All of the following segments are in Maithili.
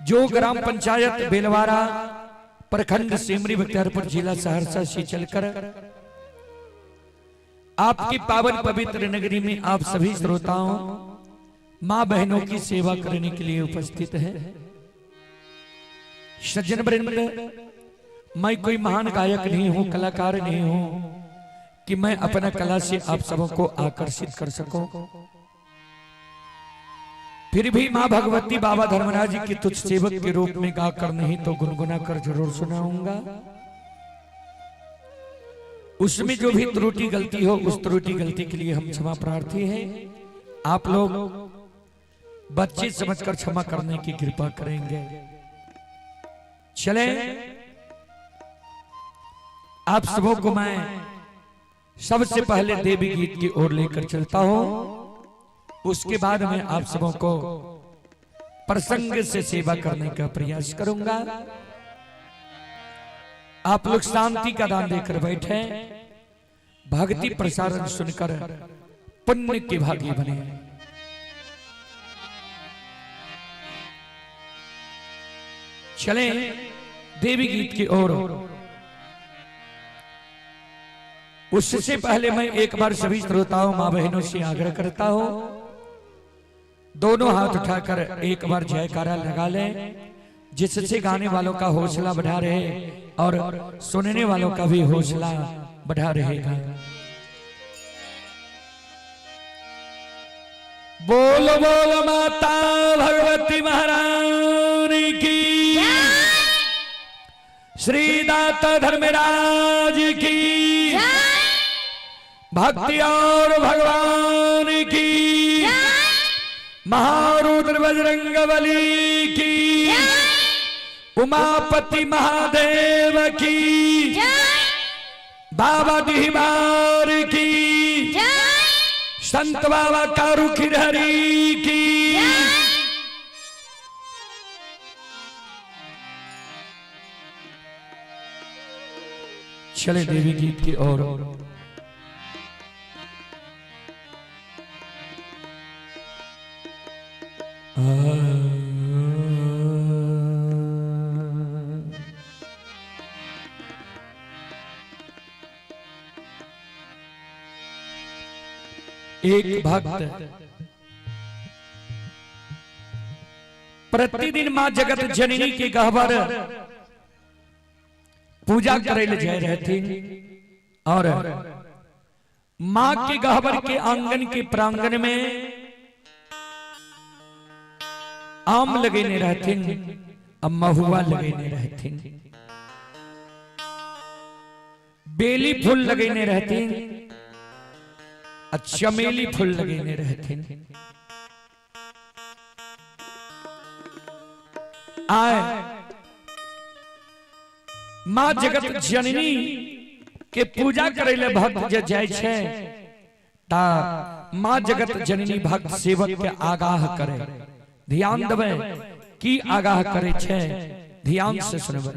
जो ग्राम पंचायत बेलवारा, प्रखंड सिमरी बख्तियारपुर, जिला सहरसा से चलकर आपकी पावन पवित्र नगरी में आप सभी श्रोताओं माँ बहनों की सेवा करने के लिए उपस्थित है। सज्जन वृंद, मैं कोई महान गायक नहीं हूँ, कलाकार नहीं हूँ कि मैं अपना कला से आप सबों को आकर्षित कर सकूं। फिर भी माँ भगवती बाबा धर्मराज जी के तुच्छ सेवक के रूप में गाकर नहीं तो गुनगुना कर जरूर सुनाऊंगा। उसमें जो भी त्रुटि गलती हो, उस त्रुटि गलती के लिए हम क्षमा प्रार्थी हैं। आप लोग बच्चे समझकर क्षमा करने की कृपा करेंगे। चले, आप सबों को मैं सबसे पहले देवी गीत की ओर लेकर चलता हूं। उसके बाद मैं आप सबों को प्रसंग से सेवा करने का प्रयास करूंगा। आप लोग शांति का दान देकर बैठे, भक्ति प्रसारण सुनकर पुण्य के भागी बने। चले देवी गीत की ओर। उससे पहले मैं एक बार सभी श्रोताओं माँ बहनों से आग्रह करता हूं, दोनों हाथ उठाकर एक बार जयकारा लगा लें, जिससे गाने वालों का हौसला बढ़ा रहे और सुनने वालों का भी हौसला बढ़ा रहेगा। बोल बोल माता भगवती महारानी की, श्री दाता धर्मराज की, भक्ति और भगवान की, महारुद्र बजरंग बली की, उमापति महादेव की, बाबा डिहबार की, संत बाबा कारू खिरहरी की। चले देवी गीत की ओर। एक भक्त प्रतिदिन मां जगत जननी के गहबर पूजा करे ले जाए रहथिन और मां के गहबर के आंगन के प्रांगण में आम लगेने रहथिन और महुआ लगेने रहथिन, बेली फूल लगेने रहथिन और चमेली फूल लगेने रहथिन। आए मां जगत जननी के पूजा करे ले भक्त जे जाय छै ता मां जगत जननी भक्त सेवक के आगाह करे। ध्यान देबै की आगाह करे छै, ध्यान से सुनबै।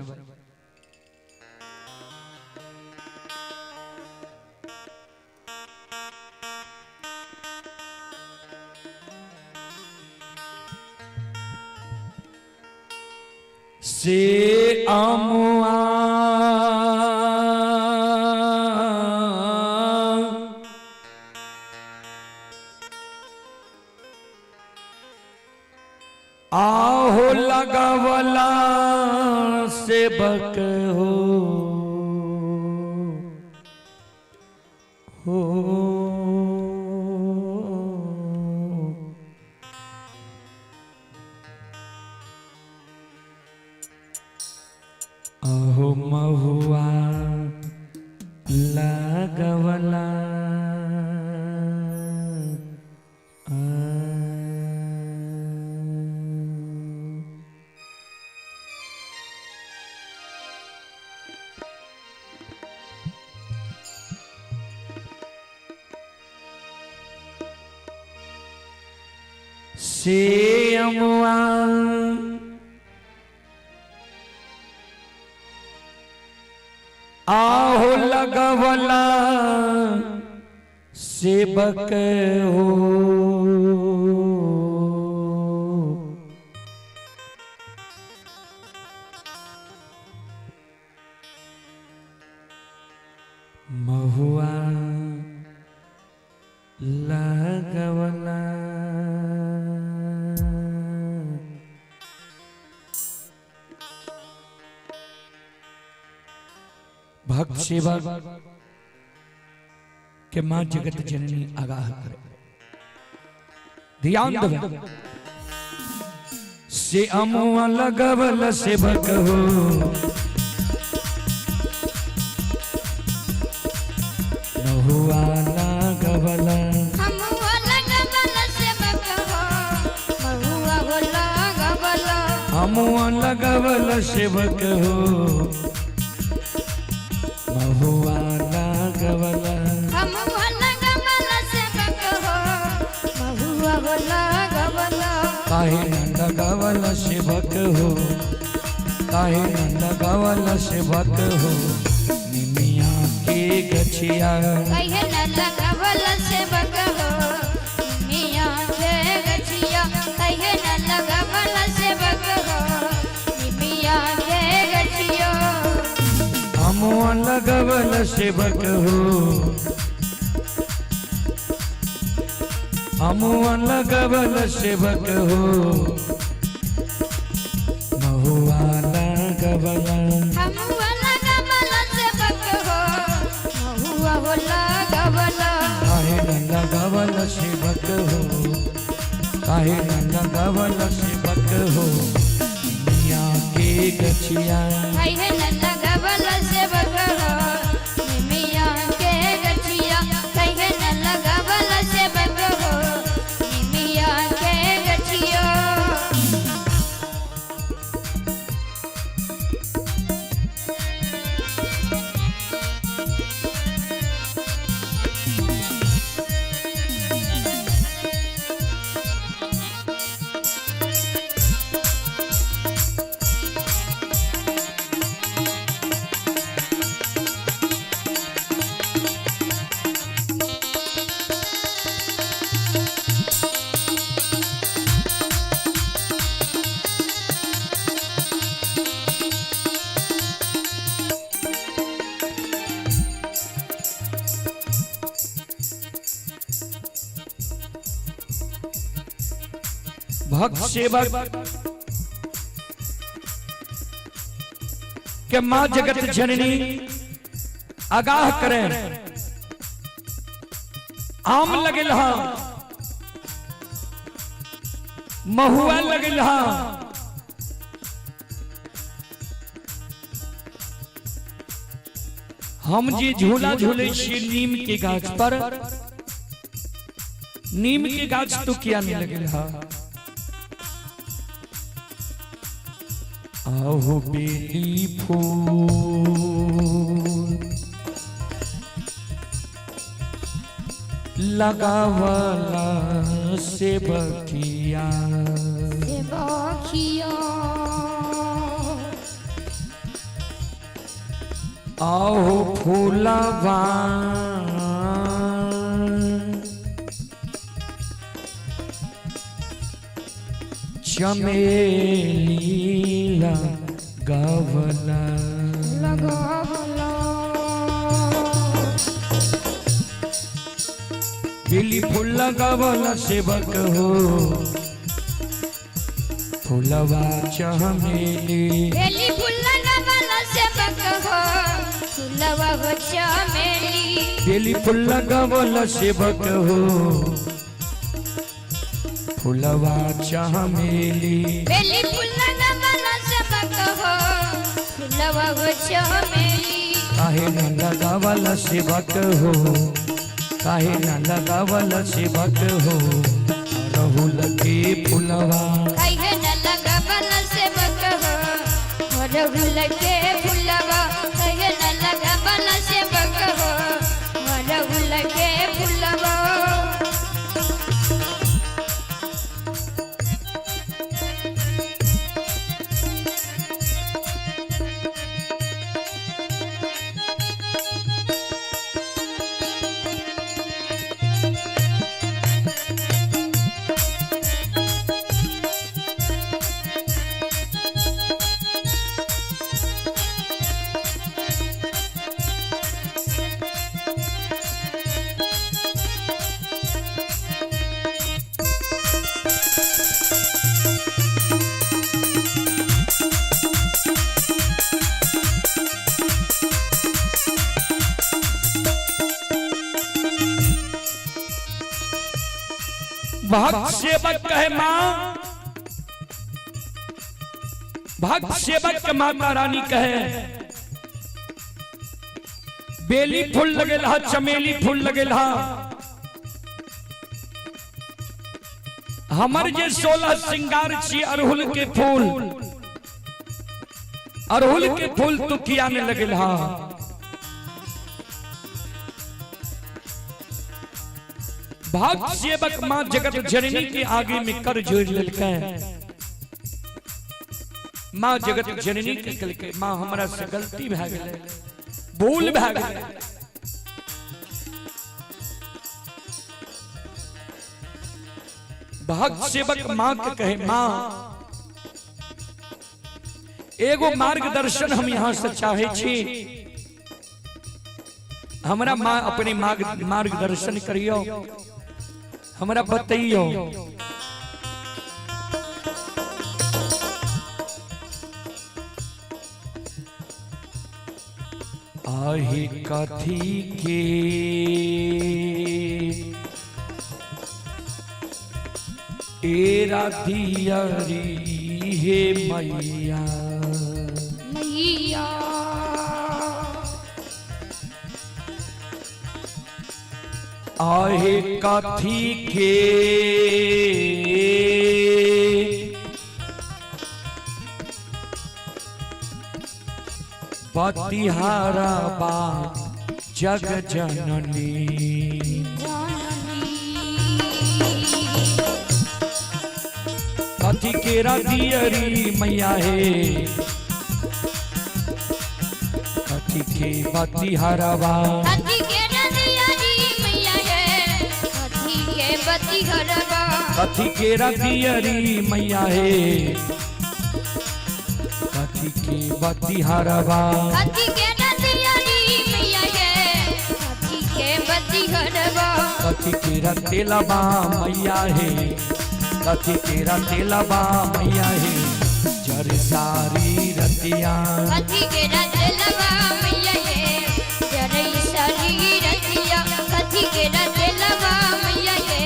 से अमुआ आहो लगवला सेवक हो, हो अहो महुआ लगवला। से अमुआ आहो लगवला सेवक हो, भक्त सेवक के मां जगत जननी आगाह करे। ध्यान देवे से अमुआ लगवल सेवक हो, महुआ लगवल, हमुआ लगवल सेवक हो, महुआ हो लगवल, अमुआ लगवल सेवक हो, महुआ लगवल, हमुआ लगवल सेवक हो, महुआ हो लगवल, काहे न लगवल सेवक हो, काहे न लगवल सेवक हो, निमिया के गछिया, काहे न लगवल सेवक हो, निमिया के गछिया, काहे न लगवल सेवक हो, निमिया के गछिया, अमुआ लगवल सेवक हो, अमुआ लगवल सेवक हो, महुआ लगवल, हमुआ लगवल सेवक हो, महुआ हो लगवल, काहे न लगवल सेवक हो, काहे न लगवल सेवक हो, निमिया के गछिया, काहे न लगवल सेवक हो, निमिया के गछिया, काहे न लगवल सेवक हो, निमिया के गछिया। भक्त सेवक के मां जगत जननी आगाह करें। आम लगल हा, महुआ लगल हा, हम जे झूला झूले छी नीम के गाछ पर, नीम के गाछ तो किया नहीं लगल हा। आहो बेली फूल लगावला सेवकिया, सेवकिया, आहो फूलवा चमेली लगावला, लगवला, बेली फूल लगावला सेवक हो, फूलवा चमेली, बेली फूल लगवल सेवक हो, फूलवा हो चमेली, बेली फूल लगावला सेवक हो, फूलवा चमेली, बेली फूल लगवल सेवक हो, फूलवा हो चमेली, काहे न लगावल सेवक हो, काहे न लगावल सेवक हो, अड़हुल के फूलवा, काहे न लगवल सेवक हो, अड़हुल के फूलवा, काहे न लगवल सेवक हो, अड़हुल के फूलवा। भक्त सेवक कहे माँ, भक्त सेवक के माता रानी कहे बेली फूल लगेल हा, चमेली फूल लगेल हा, हमर जे 16 श्रृंगार छी अरहुल के फूल, अरहुल के फूल तू किया ने लगेल हा। भक्त सेवक माँ जगत जननी के आगे में कर जोड़ लेलकै। माँ जगत जननी के कहलकै माँ हमरा से गलती भए गेलै, भूल भए गेलै। भक्त सेवक माँ के कहे माँ एगो मार्गदर्शन हम यहाँ से चाहे छी, हमरा माँ अपने मार्गदर्शन करियो, हमरा बतैयो। आही कथी के एरा दियरी हे मैया, मैया आहे कथी के बतिहारा बा जग जननी, कथी के दियरी मैया हे, कथी के बतिहारा बा, कथी के दियरी मैया हे, कथी के बतिहारा, कथी के दियरी मैया हे, कथी के बतिहारवा, कथी के दियरी मैया हे, कथी के बतिहारवा, कथी के तेलबा मैया हे, कथी के तेलबा मैया हे, जर सारी रतिया, कथी के तेलबा मैया हे, जर सारी रतिया, कथी के तेलबा मैया हे,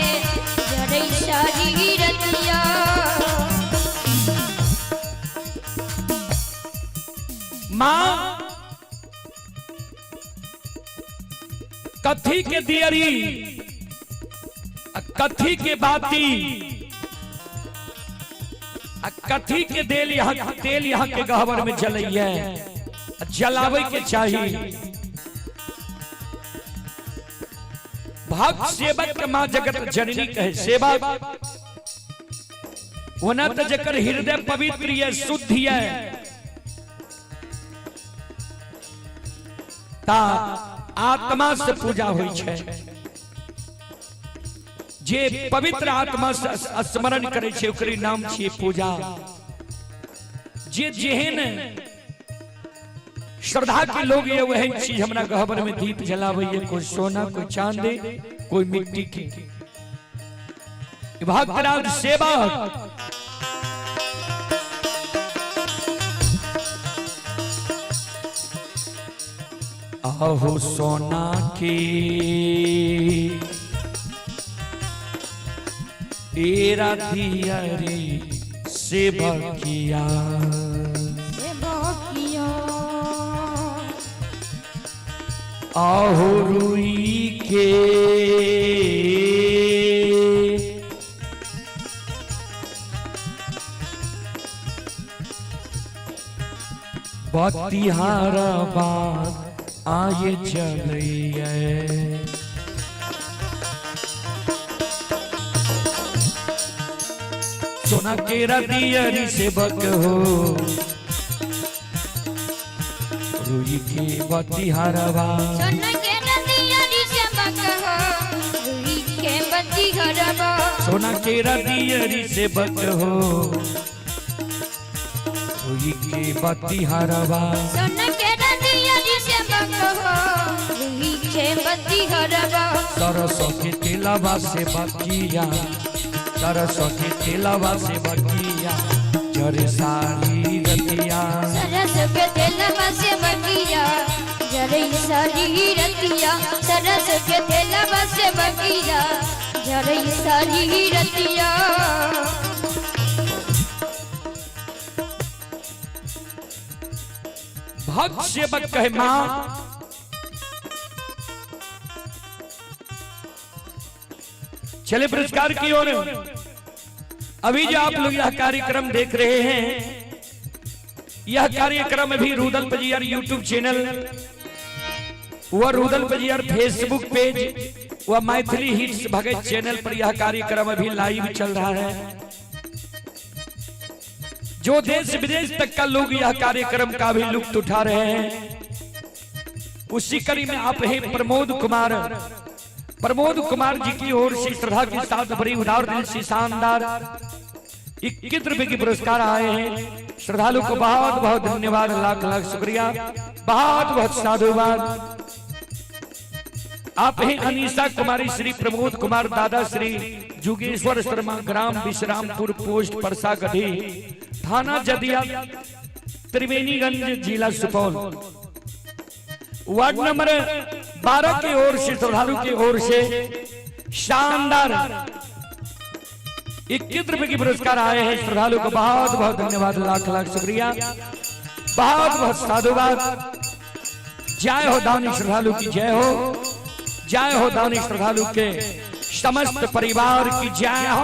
जर सारी रतिया। माँ कथी के दियरी कथी के बाती कथी के देल यहाँ तेल यहाँ के गहबर में जलैया, जलावे के चाहिए। भक्त सेवक के माँ जगत जननी कहे सेवक ओना तो जकर हृदय पवित्र है शुद्ध है ता आत्मा से पूजा हुई है। जे पवित्र आत्मा से स्मरण करे छे ओकरे नाम छिए पूजा। जे जेहन श्रद्धा के लोग ये वह चीज हमरा गहबर में दीप जलावे, कोई सोना कोई चांदी कोई मिट्टी की। भक्तराज सेवक आहो सोना के एरा दियरी सेवकिया, सेवकिया आहो रुई के बतिहारा बात आये चलिए। सोना के रतियरी सेवक हो रुई के बतिहारवा, सोना के रतियरी सेवक हो रुई के बतिहारवा, सोना के रतियरी सेवक हो रुई के बतिहारवा, सोना के रतियरी सेवक हो रुई के बतिहारवा, सरसों के तेलवा से बकिया, सरसों के तेलवा से बकिया, जर सारी रतिया, सरसों के तेलवा से बकिया, जर सारी रतिया, सरसों के तेलवा से बकिया, जरई सारी रतिया। भक्त सेवक कहे मां चले पुरस्कार की ओर। अभी जो आप लोग यह कार्यक्रम देख रहे हैं, यह कार्यक्रम अभी रूदल पजियार यूट्यूब चैनल व रूदल पजियार फेसबुक पेज व मैथिली हिट्स भगत चैनल पर यह कार्यक्रम अभी लाइव चल रहा है। जो देश विदेश तक का लोग यह कार्यक्रम का भी लुत्फ उठा रहे हैं। उसी कड़ी में आप हैं प्रमोद कुमार, प्रमोद कुमार जी की ओर से श्रद्धा के साथ बड़ी उदार दिल से शानदार 21 रुपए के पुरस्कार आए हैं। श्रद्धालु को बहुत बहुत धन्यवाद, लाख लाख शुक्रिया, बहुत बहुत साधुवाद। आप हैं अनीसा कुमारी, श्री प्रमोद कुमार, दादा श्री जुगेश्वर शर्मा, ग्राम विश्रामपुर, पोस्ट परसागढ़ी, थाना जदिया, त्रिवेणीगंज, जिला सुपौल, वार्ड नंबर 12 की ओर से श्रद्धालु की ओर से शानदार 21 रुपए के पुरस्कार आए हैं। श्रद्धालु को बहुत बहुत धन्यवाद, लाख लाख शुक्रिया, बहुत बहुत साधुवाद। जय हो दानी श्रद्धालु की जय हो, जय हो दानी श्रद्धालु के समस्त परिवार की जय हो।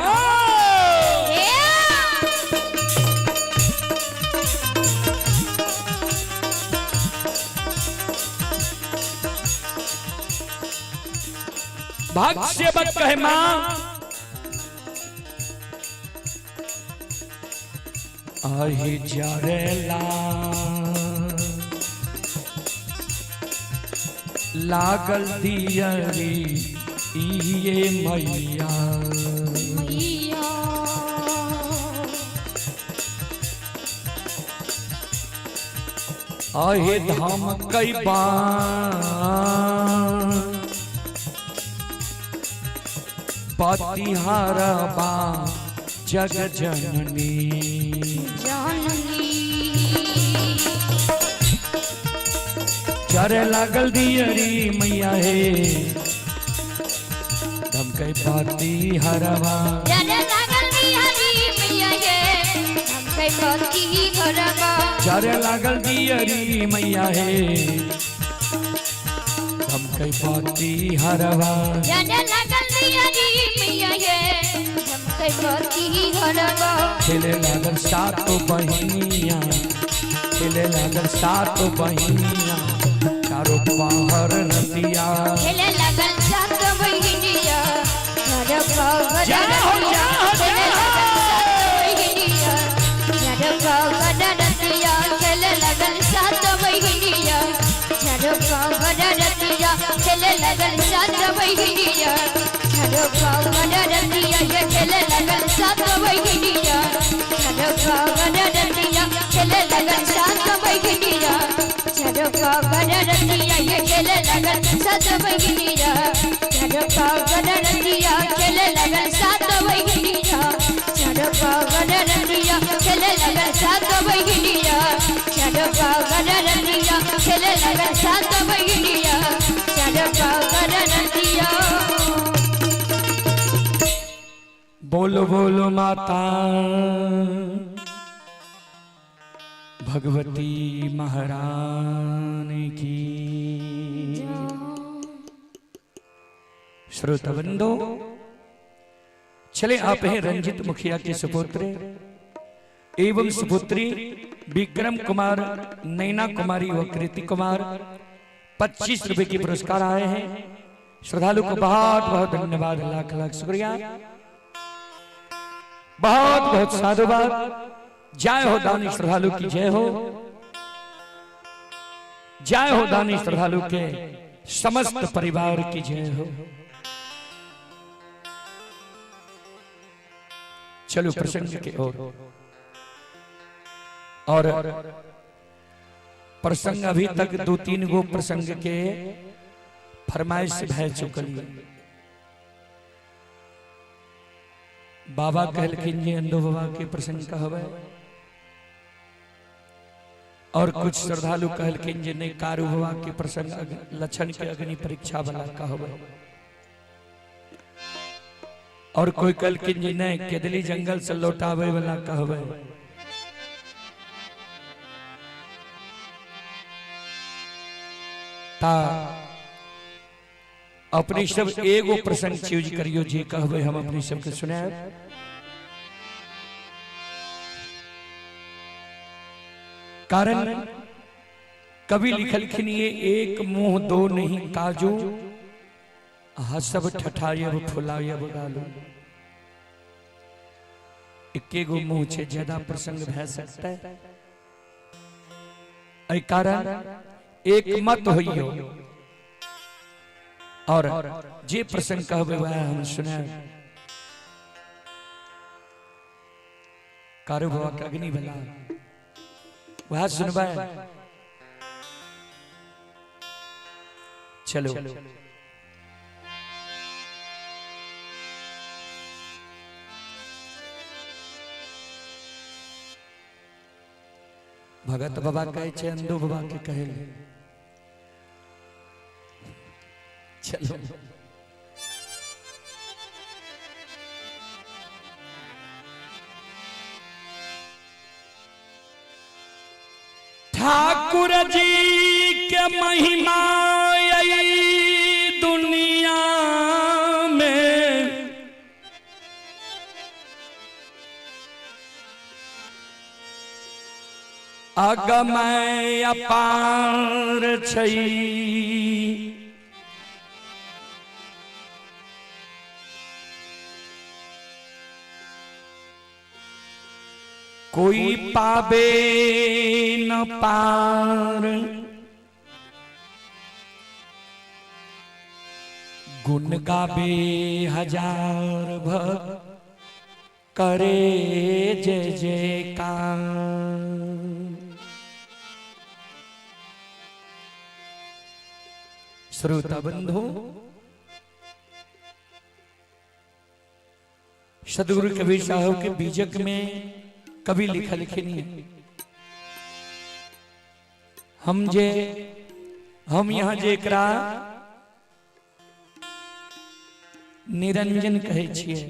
भक्त सेवक कहे मां आही जरेला लागल दियरी ये मैया, मैया आहे धाम कई पतिहारा बा जग जननी। जननी चरे लागल दियरी मैया हे धमकई पाती हरवा। जरे लागल दियरी मैया हे धमकई पाती हरवा। चरे लागल दियरी मैया हे धमकई पाती हरवा। जरे लागल दियरी मैया हे धमकई पाती हरवा। खेले लागल सातो बहिनिया, खेले लागल सातो बहिनिया चारो पहर रतिया। खेले लागल सातो बहिनिया चारो पहर जय हो, रतिया। जय हो, खेले जय हो। लागल सातो बहिनिया चारो पहर रतिया। खेले लागल सातो बहिनिया चारो पहर रतिया। खेले लागल सातो बहिनिया चारो पहर रतिया। ये खेले लागल सातो बहिनिया चारो पहर रतिया। खेले लागल सातो बहिनिया चारो पहर रतिया। ये खेले लागल सातो बहिनिया चारो पहर रतिया। खेले लागल सातो बहिनिया चारो पहर रतिया। खेले लागल सातो बहिनिया चारो पहर रतिया। खेले लागल सातो बहिनिया चारो पहर रतिया। बोलो बोलो माता भगवती महारानी की। श्रोताबंधो, चले आप हैं रंजित मुखिया के सुपुत्र एवं सुपुत्री विक्रम कुमार, नैना कुमारी व कृति कुमार 25 रुपए के पुरस्कार आए हैं। श्रद्धालु को बहुत बहुत धन्यवाद, लाख लाख शुक्रिया, बहुत बहुत साधुवाद। जय हो दानी श्रद्धालु की जय हो, जय हो दानी श्रद्धालु के समस्त परिवार की जय हो। चलो प्रसंग के ओर, और प्रसंग अभी तक 2-3 गो प्रसंग के फरमाइश भय चुकल। बाबा कहलखिन जे अंधो बाबा के प्रसंग कहबै, और कुछ श्रद्धालु कहलखिन जे नहीं कारू बाबा के प्रसंग लक्षण के अग्नि परीक्षा वाला कहबै। और कोई कहलखिन जे नहि, केदली जंगल से लौटाबै वाला कहबै। ता अपने सब एगो प्रसंग चूज करियो, जे कहबै हम अपने सबके सुनायब। कारण कवि लिखलखिन ये एक मुंह दो नहीं काजू, हसब ठठायब फुलायब गालू। एके गो मुंह छे, ज्यादा प्रसंग भै सकता है। एहि कारण एक मत होइयो और जे प्रसंग कहबै वह हम सुनायब। कारू बाबा के अग्नि भला वह सुनबै। चलो भगत बाबा कहै छै, अंधो बाबा के कहै ले। चलो ठाकुर जी के महिमा आई दुनिया में, अगमय अपार छई। कोई पावे न पार, गुण गावे हजार भक्त करे जय जयकार। श्रोता बंधु, सदगुरु कबीर साहब के बीजक में कवि लिखा लिखे नहीं है। हम जे हम यहाँ जेकरा निरंजन कहै छियै,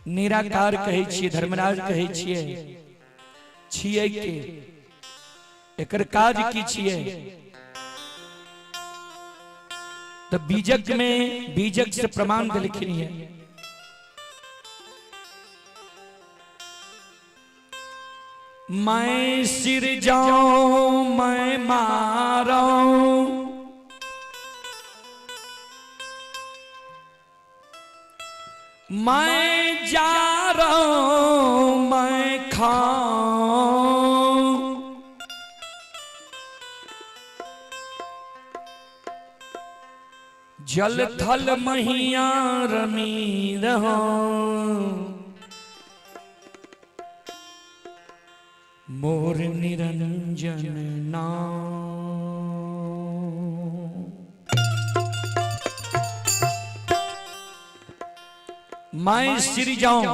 निराकार कहै छियै, धर्मराज कहै छियै, छियै के एकर काज की छियै? तो बीजक में बीजक से प्रमाण देलखिन है। मैं सिर जाऊं मैं मारूं, मैं जा रहा हूं मैं खाऊं, जल थल महिया रमी रहो, मोर निरंजन नाम। मैं सिर जाऊं,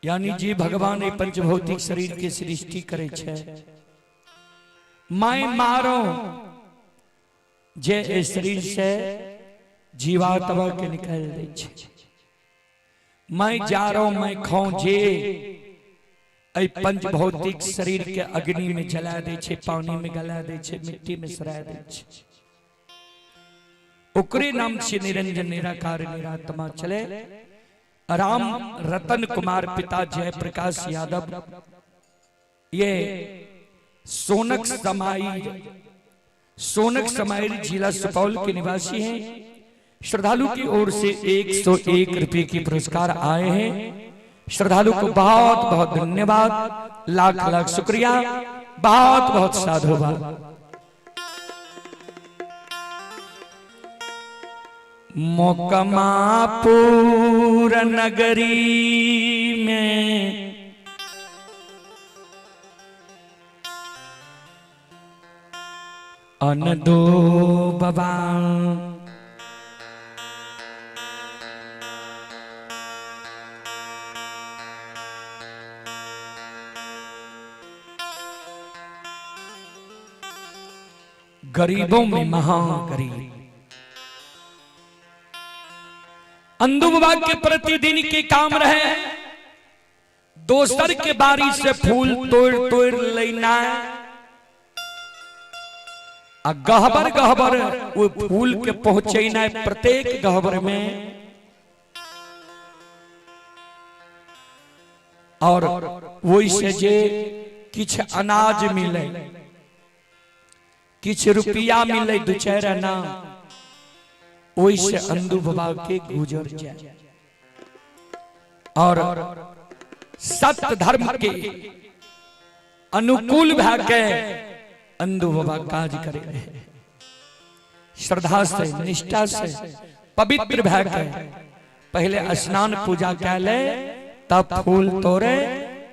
यानी जे भगवान ए पंचभौतिक शरीर के सृष्टि करे छे। मैं मारो, जे ए शरीर से जीवात्मा के निकाल दे छे। मैं जा रहा हूं मैं खाऊं, जे ए पंच भौतिक शरीर के अग्नि में जला दे छे, पानी में गला दे छे, मिट्टी में सरा दे छे। ओकरे नाम छे निरंजन निराकार निरात्मा। चले राम रतन कुमार पिता जयप्रकाश यादव, ये सोनक समाई जिला सुपौल के निवासी हैं। श्रद्धालु की ओर से 101 रुपए के पुरस्कार आए हैं। श्रद्धालु को बहुत बहुत धन्यवाद, लाख लाख शुक्रिया, बहुत बहुत साधुवाद। मोकमापुर नगरी में अनदो बाबा, गरीबों में महागरीब। अंदू बाबा के प्रतिदिन के काम रहे दोसर के बारी से फूल तोड़ तोड़ लेना आ गहबर गहबर वो फूल के पहुंचेना प्रत्येक गहबर में। और वही से जे किछ अनाज मिले, किछ रुपया मिले, दू चार आना, ओहि से अंदू बाबा के गुजर जाए। और सत्य धर्म के अनुकूल भा के अंदू बाबा काज करे रहे, श्रद्धा से निष्ठा से पवित्र भा के पहले स्नान पूजा कर ले, तब फूल तोड़े,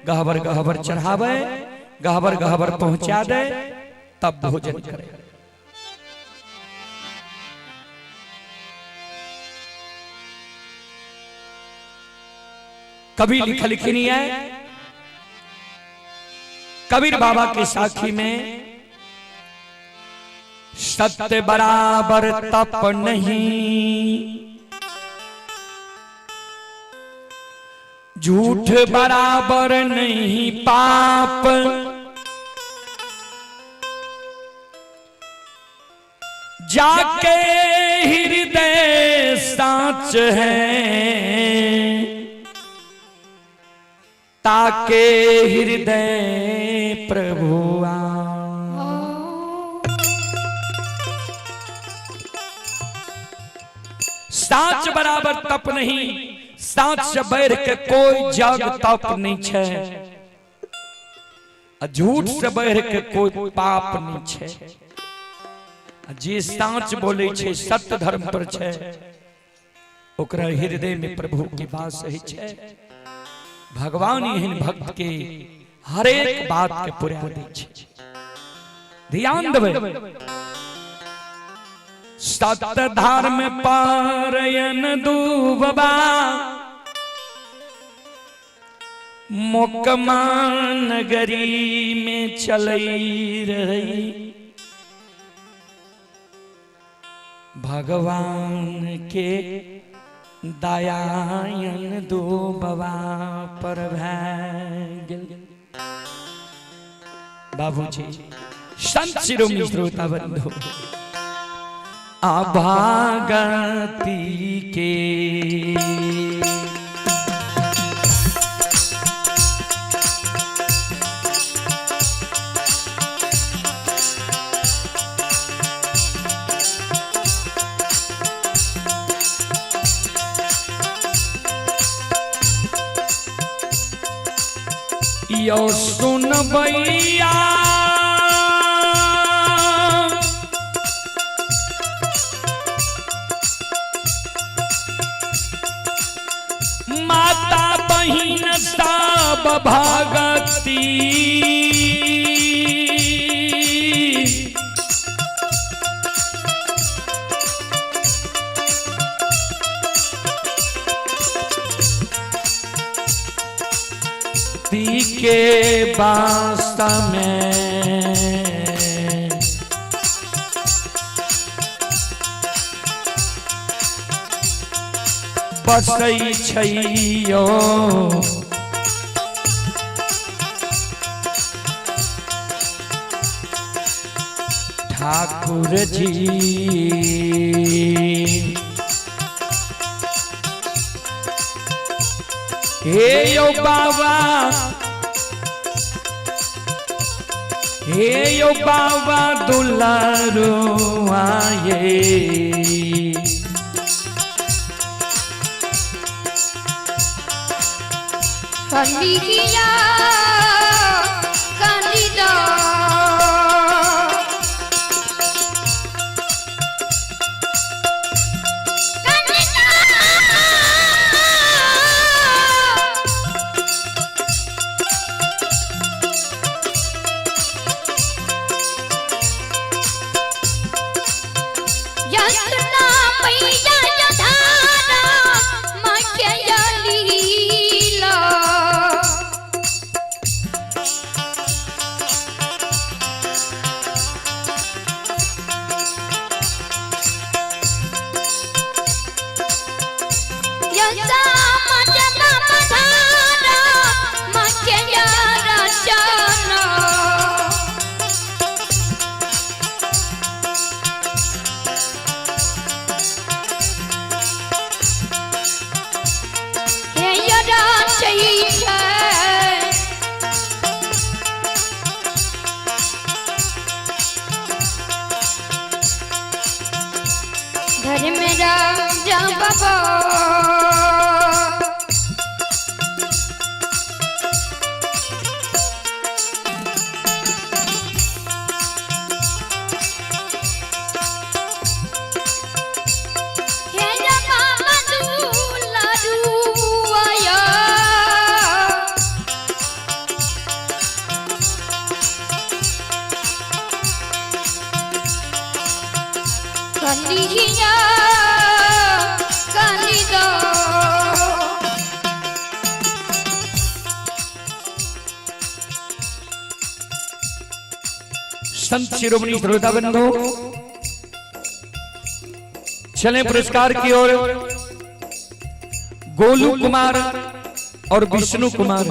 गहबर गहबर चढ़ावे, गहबर गहबर पहुंचा दे, तब भोजन करे। कभी लिखल नहीं है कबीर बाबा के साखी में, सत्य बराबर तप नहीं, झूठ बराबर नहीं पाप, जाके हृदय साच है, ताके हृदय प्रभुआ। साच बराबर तप नहीं, साच से बढ़ के कोई जग तप नहीं छे, झूठ से बढ़ के कोई पाप नहीं छे। जे साच बोले छे, सत्य धर्म पर छे, ओकरा हृदय में प्रभु के वास है छे। भगवान एहन भक्त के हरेक बात के पूरा दै छे। ध्यान देबै, सत्य धर्म पारयन डूबबा, मोकमा नगरी में चलई रही, भगवान के दयायन डूबवा पर भै गेल। बाबूजी संत शिरोमणि श्रोता बंधु, अभागति के यो सुन भैया, माता बहिन सब भगती, के बास में बसै छैयो, ठाकुर जी। हे यो बाबा, हे यो बाबा दुलारू आए, कनिया कनिदा, यतना मैया यधारा माख्या लीला। बाबा। हे मामा दुलारू आया। कलिया कालिदा। संत शिरोमणि श्रोता बंधु, चलें पुरस्कार की ओर। गोलू कुमार और विष्णु कुमार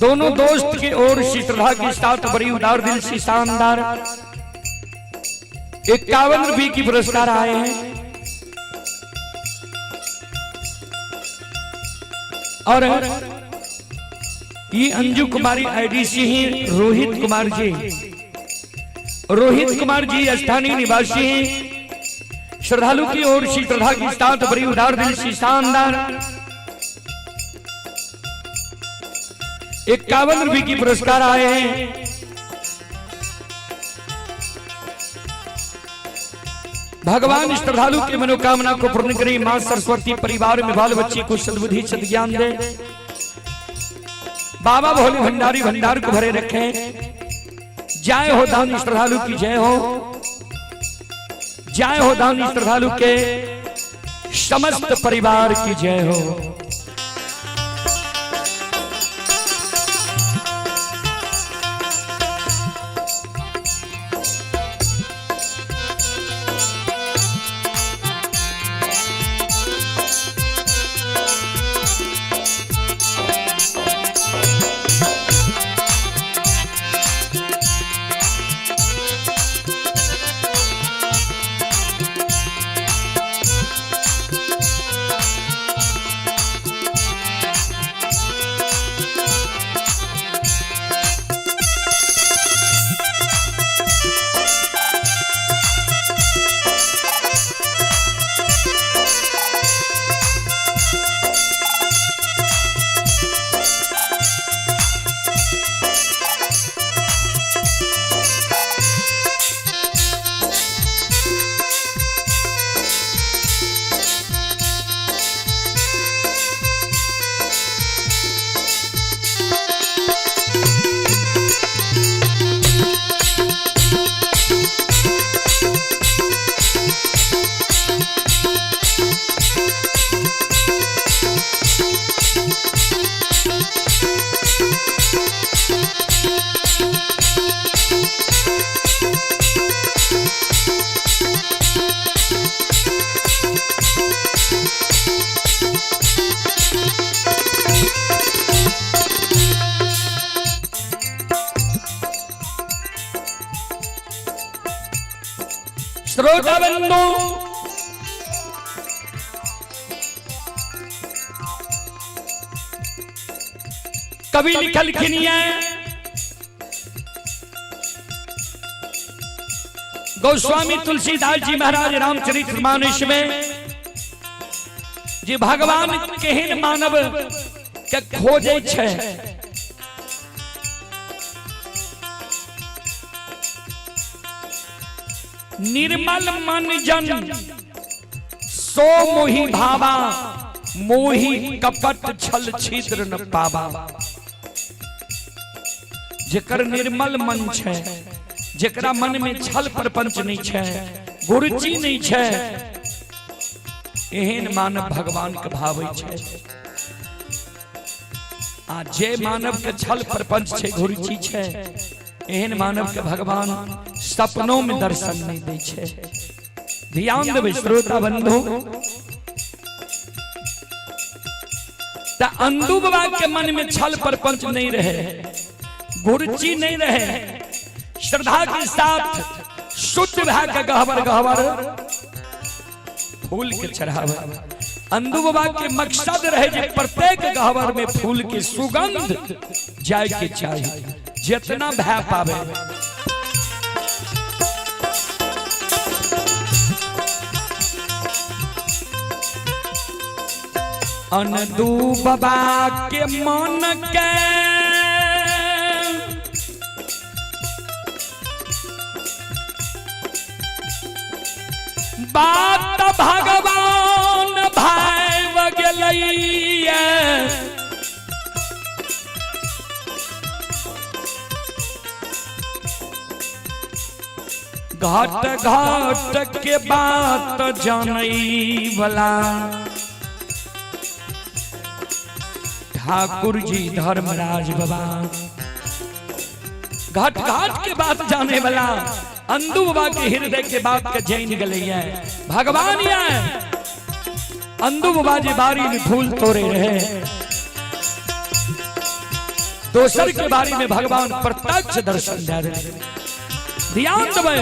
दोनों दोस्त की ओर से श्रद्धा के साथ बड़ी उदार दिल से शानदार 51 रुपए की पुरस्कार आए हैं। और ये अंजू कुमारी आईडीसी ही रोहित कुमार जी, रोहित कुमार जी स्थानीय निवासी हैं। श्रद्धालु की ओर से श्रद्धा के साथ बड़ी उदार दिल से शानदार 51 रुपए की पुरस्कार आए हैं। भगवान श्रद्धालु की मनोकामना को पूर्ण करें। मां सरस्वती परिवार में बाल बच्चे को सद्बुद्धि सद्ज्ञान दे। बाबा भोले भंडारी भंडार को भरे रखें। जय हो दानी श्रद्धालु की जय हो। जय हो दानी श्रद्धालु के समस्त परिवार की जय हो। श्रोता बंधु, कवि लिखलखिन ये गोस्वामी तुलसीदास जी महाराज रामचरित मानस में जे भगवान केहन मानव के खोजे छै। निर्मल मन जन सो मोहि भावा, मोहि कपट छल छिद्र न पावा। जेकर निर्मल मन छै, जेकरा मन में छल प्रपंच नहीं छै, गुरुचि नहीं छै, एहन मानव भगवान के भावे छै। आ जे मानव के छल प्रपंच छै, गुरुचि छै, एहन मानव के भगवान सपनों में दर्शन नहीं दै छै। ध्यान देबै श्रोता बंधु। त अंदू बाबा के मन में छल प्रपंच नहीं रहे, गुरुचि नहीं रहे, श्रद्धा के साथ शुद्ध भा के गहबर गहबर फूल के चढ़ावे। अंदू बाबा के मकसद रहे जे प्रत्येक गहबर में फूल के सुगंध जाय के चाहिए, जितना भय पावे। अनदू बाबा के मन के बात भगवान भाई गेलैया। घाट घाट के बात जानई वाला ठाकुर जी धर्मराज बाबा। घाट घाट के बात जाने वाला अंदू बाबा के हृदय के बात के जैन गले है भगवान। ये अंदू बाबा जी बारी में फूल तोड़े रहे, दोसर के बारी में भगवान प्रत्यक्ष दर्शन दे रहे। ध्यान देबै,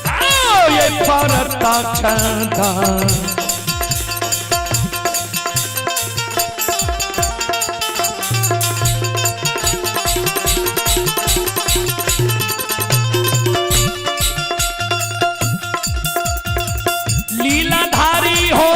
आओ ये प्रत्यक्ष। लीलाधारी हो,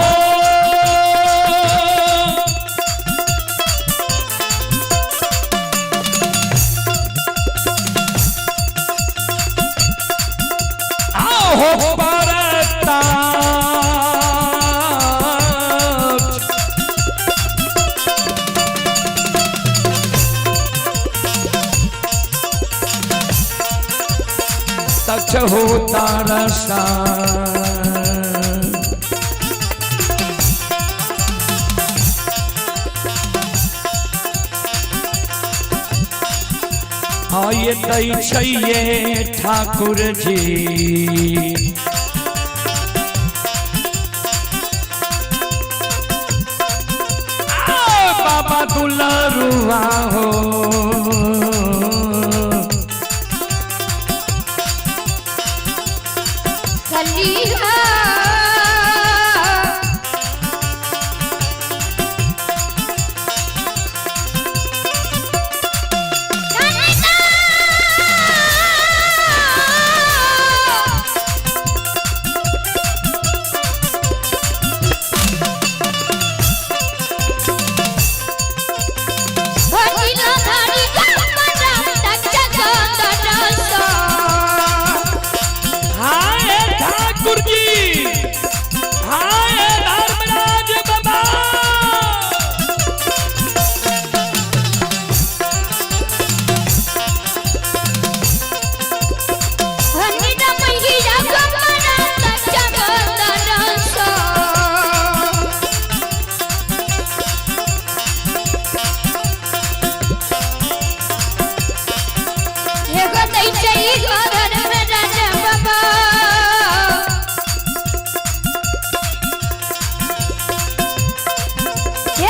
आओ परताक्ष। तक्ष हो तारसा। हाँ ये दै छैये ठाकुर जी। आओ बाबा दुलारुआ हो। कलिया। हाय ठाकुर जी, हाय धर्मराज बाबा।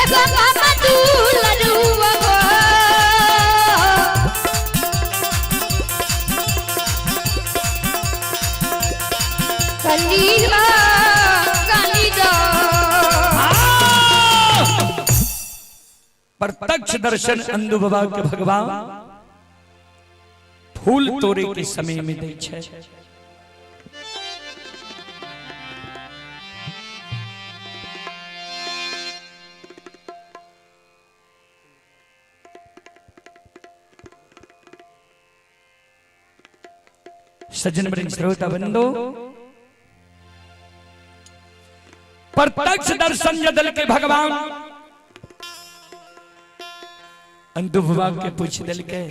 बाबा दुलरुआ। कलिया कलिदा। प्रत्यक्ष दर्शन अंदु बाबा के भगवान फूल तोड़े के समय में दै छै। सज्जन वृंद श्रोता बंधु, प्रत्यक्ष दर्शन जदल के भगवान अंदु बाबा के पूछ दिल के,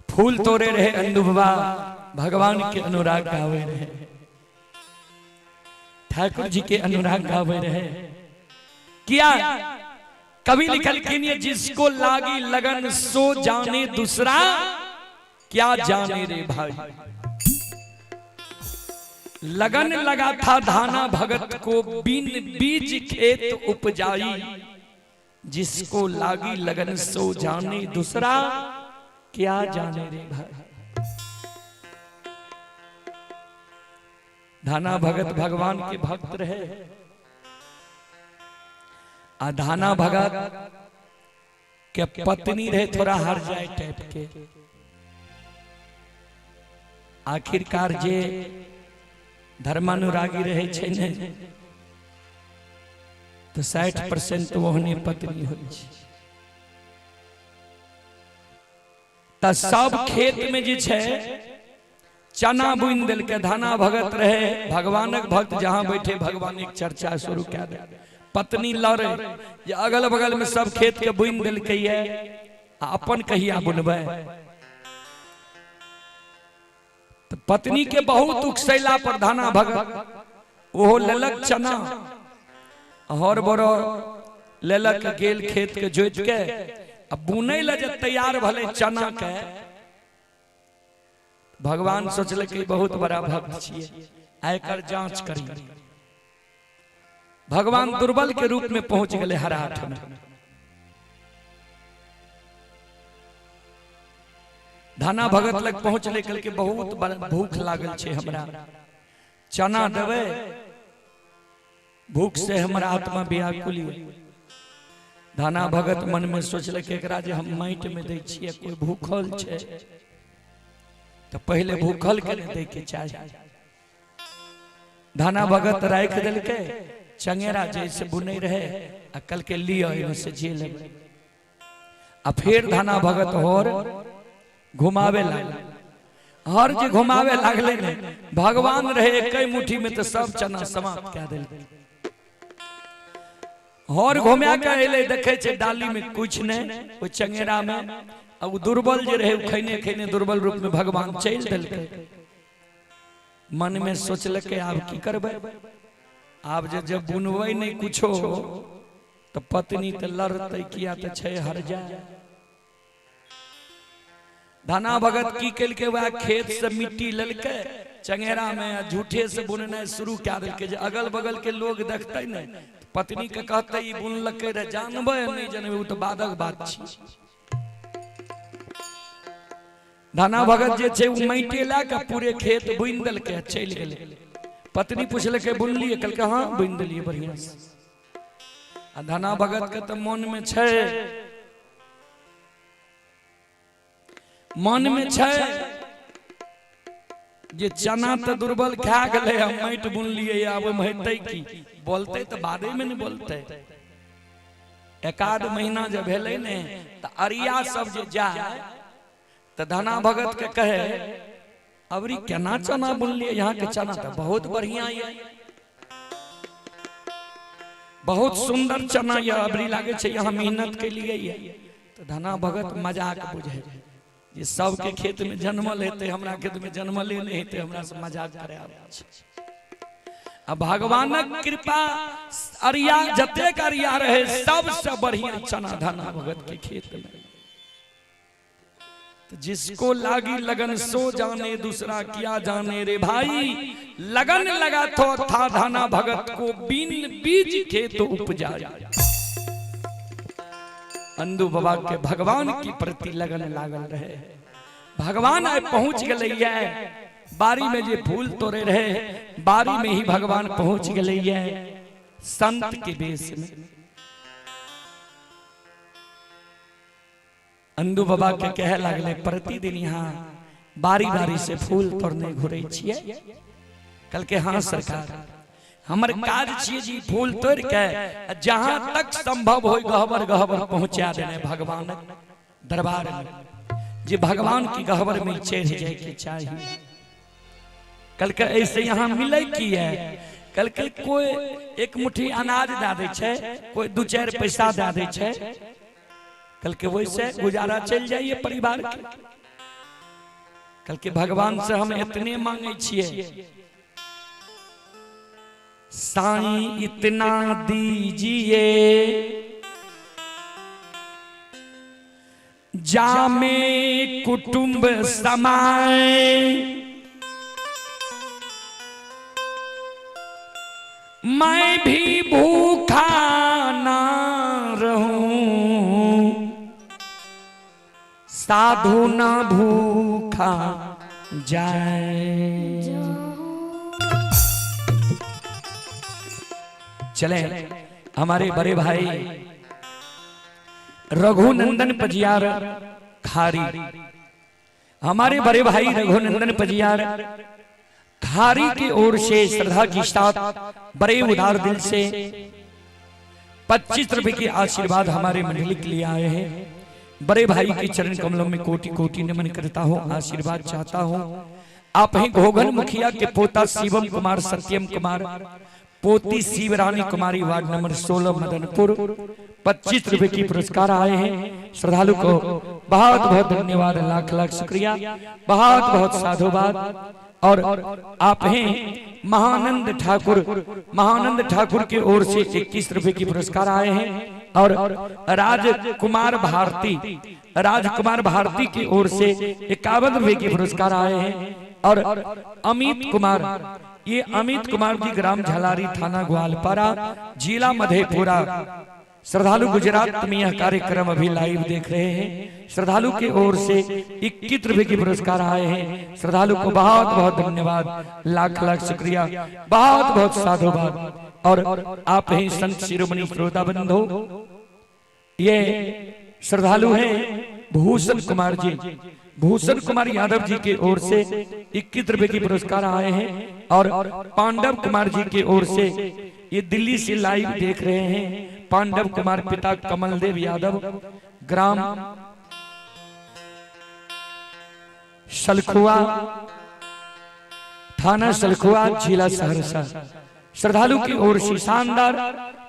फूल तोड़े रहे अंदु बाबा, भगवान के अनुराग गावे रहे, ठाकुर जी के अनुराग गावे रहे। किया कवि लिखल किन, जिसको लागी लगन सो जाने, दूसरा क्या जाने रे भाई। लगन लगा था धाना भगत को, बिन बीज खेत उपजाई, जिसको लागी लगन सो जाने, दूसरा क्या जाने रे भाई। धाना भगत भगवान के भक्त रहे, आ धाना भगत के पत्नी रहे थोड़ा हार जाए टाइप के। आखिरकार जे धर्मानुरागी रहै छै ने तऽ 60% ओहने पत्नी होइ छै। तऽ सब खेत में जे छै चना बुनि देलकै। धाना भगत रहे भगवानक भक्त, जहां बैठे भगवान चर्चा शुरू कए दे। पत्नी लड़े जे अगल बगल में सब खेत के बुनि देलकै ये आ अपन कहिया बुनबै। तऽ पत्नी के बहुत उकसैला पर धाना भगत ओहो लेलक चना, हर बड़ लेलक, गेल खेत के जोति के आ बुनै लए जे तैयार भले चना के। भगवान सोचलक कि बहुत बड़ा भक्त छियै, आ एकर जांच करी। भगवान दुर्बल के रूप में पहुंच गए हराठ में। धाना भगत लग पहुंचले, कहलकै बहुत भूख लागल छै हमरा, चना देबै, भूख से हमर आत्मा व्याकुल ये। धाना भगत मन में सोचलक एकरा जे हम माटि में दै छियै, कोई भूखल छै तऽ पहिले भूखल के ने दै के चाही। धाना भगत राखि देलकै चंगेरा जैसे बुनै रहे आ कहलकै लिअ एहिमे से जे लेबै। आ फेर धाना भगत होर घुमावे लागल। हर जे घुमावे लागले ने, भगवान रहे एक मुट्ठी में तो सब चना समाप्त कए देलकै। हर घुमा के एले, देखे छै डाली में कुछ नहीं, ओ चंगेरा में। आ उ दुर्बल जे रहे, उ खैने खैने दुर्बल रूप में भगवान चलि देलकै। मन में सोचलकै आब की करबै, आब जे जब बुनबै नहीं कुछो तऽ पत्नी तऽ लड़तै, किया तऽ छै हर जाय। धना भगत की केलकै, वएह खेत से मिट्टी लेलकै चंगेरा में आ झूठे से बुननाइ शुरू कए देलकै जे अगल बगल के लोग देखतै ने, पत्नी के कहतै ई बुनलकै रे, जानबै नहीं जानबै ओ तऽ बादक बात छी। धना भगत जे छै ओ माटि लए कऽ पूरे खेत बुनि देलकै आ चलि गेलै। पत्नी पुछलकै बुनलियै? कहलकै हाँ बुनि देलियै बढ़िआँ से। आ धना भगत के तऽ मन में छै, मन में छै जे चना तऽ दुर्बल खा गेलै, हम माटि बुनलियै, आब ओहिमे हेतै की, बोलतै तऽ बादे में ने बोलतै। एकाध महीना जे भेलै ने तऽ अरिया सब जे जाय तऽ धना भगत के कहे अबरी केना चना बुनलियै, यहाँ के चना तऽ बहुत बढ़िया ये, बहुत सुंदर चना ये, अबरी लागे छै यहाँ मेहनत के लिए ये। तऽ धना भगत मजाक बुझे जे सबके खेत में जन्मल हेतै, हमरा खेत में जन्मले नहि हेतै, हमरा से मजाक करे आबै छै। आ भगवानक कृपा अरिया जतेक अरिया रहे सबसे बढ़िया चना धना भगत के खेत में। तो जिसको लागी लगन सो जाने, दूसरा क्या जाने रे भाई। लगन लगा तो था धाना भगत को, बिन बीज खेत उपजाए। अंदू बाबा के भगवान की प्रति लगन लागल रहे, भगवान आइ पहुंच गेलै ये बारी में, जे फूल तोड़े रहे बारी में ही भगवान पहुंच गेलै ये संत के वेश में। अंदू बाबा के कहे लागले प्रतिदिन यहाँ बारी बारी से फूल तोड़ने घुरे छियै? कहलकै हाँ सरकार, हमर काज छियै जी फूल तोड़ के जहां तक संभव हो गहबर गहबर पहुंचा देने भगवान दरबार में, जे भगवान की गहबर में चढ़ जाए के चाहिए। कहलकै ऐसे यहाँ मिले की है? कहलकै कोई एक मुट्ठी अनाज दए दै छै, कोई दू चारि पैसा दए दै छै। कहलकै वैसे गुजारा चलि जाइए परिवार के। कहलकै भगवान से हम इतने मांगे छियै, साईं इतना दीजिए जामे कुटुंब समाए, मैं भी भूखा ना रहूं, साधु ना भूखा जाए। चले हमारे बड़े भाई रघुनंदन पजियार खारी, हमारे बड़े भाई रघुनंदन पजियार खारी की ओर से श्रद्धा के साथ बड़े उदार दिल से 25 रुपए के आशीर्वाद हमारे मंडली के लिए आए हैं। बड़े भाई के चरण कमलों में कोटि कोटि नमन करता हूँ, आशीर्वाद चाहता हूँ। आप हैं घोघन मुखिया के पोता शिवम कुमार सत्यम कुमार, पोती शिवरानी कुमारी, वार्ड नंबर 16 मदनपुर, 25 रुपए की पुरस्कार आए हैं। श्रद्धालु को बहुत बहुत धन्यवाद, लाख लाख शुक्रिया, बहुत बहुत साधुवाद। और आप हैं महानंद ठाकुर, महानंद ठाकुर की ओर से 21 रुपए की पुरस्कार आए हैं। और राजकुमार भारती, राजकुमार भारती की ओर से 51 रुपए की पुरस्कार आए हैं। और अमित कुमार, ये अमित कुमार जी ग्राम झलारी, थाना ग्वालपारा, जिला मधेपुरा, श्रद्धालु गुजरात में यह कार्यक्रम अभी लाइव देख रहे हैं। श्रद्धालु की ओर से 21 रुपए की पुरस्कार आए हैं। श्रद्धालु को बहुत बहुत धन्यवाद, लाख लाख शुक्रिया, बहुत बहुत साधुवाद। और आप हैं संत शिरोमणि श्रोता बंधु, ये श्रद्धालु हैं भूषण कुमार जी, भूषण कुमार यादव जी की ओर से 21 रुपए की पुरस्कार आए हैं। और पांडव कुमार जी की ओर से, ये दिल्ली से लाइव देख रहे हैं, पांडव कुमार पिता कमलदेव यादव, ग्राम सलखुआ, थाना सलखुआ, जिला सहरसा, श्रद्धालु की ओर से शानदार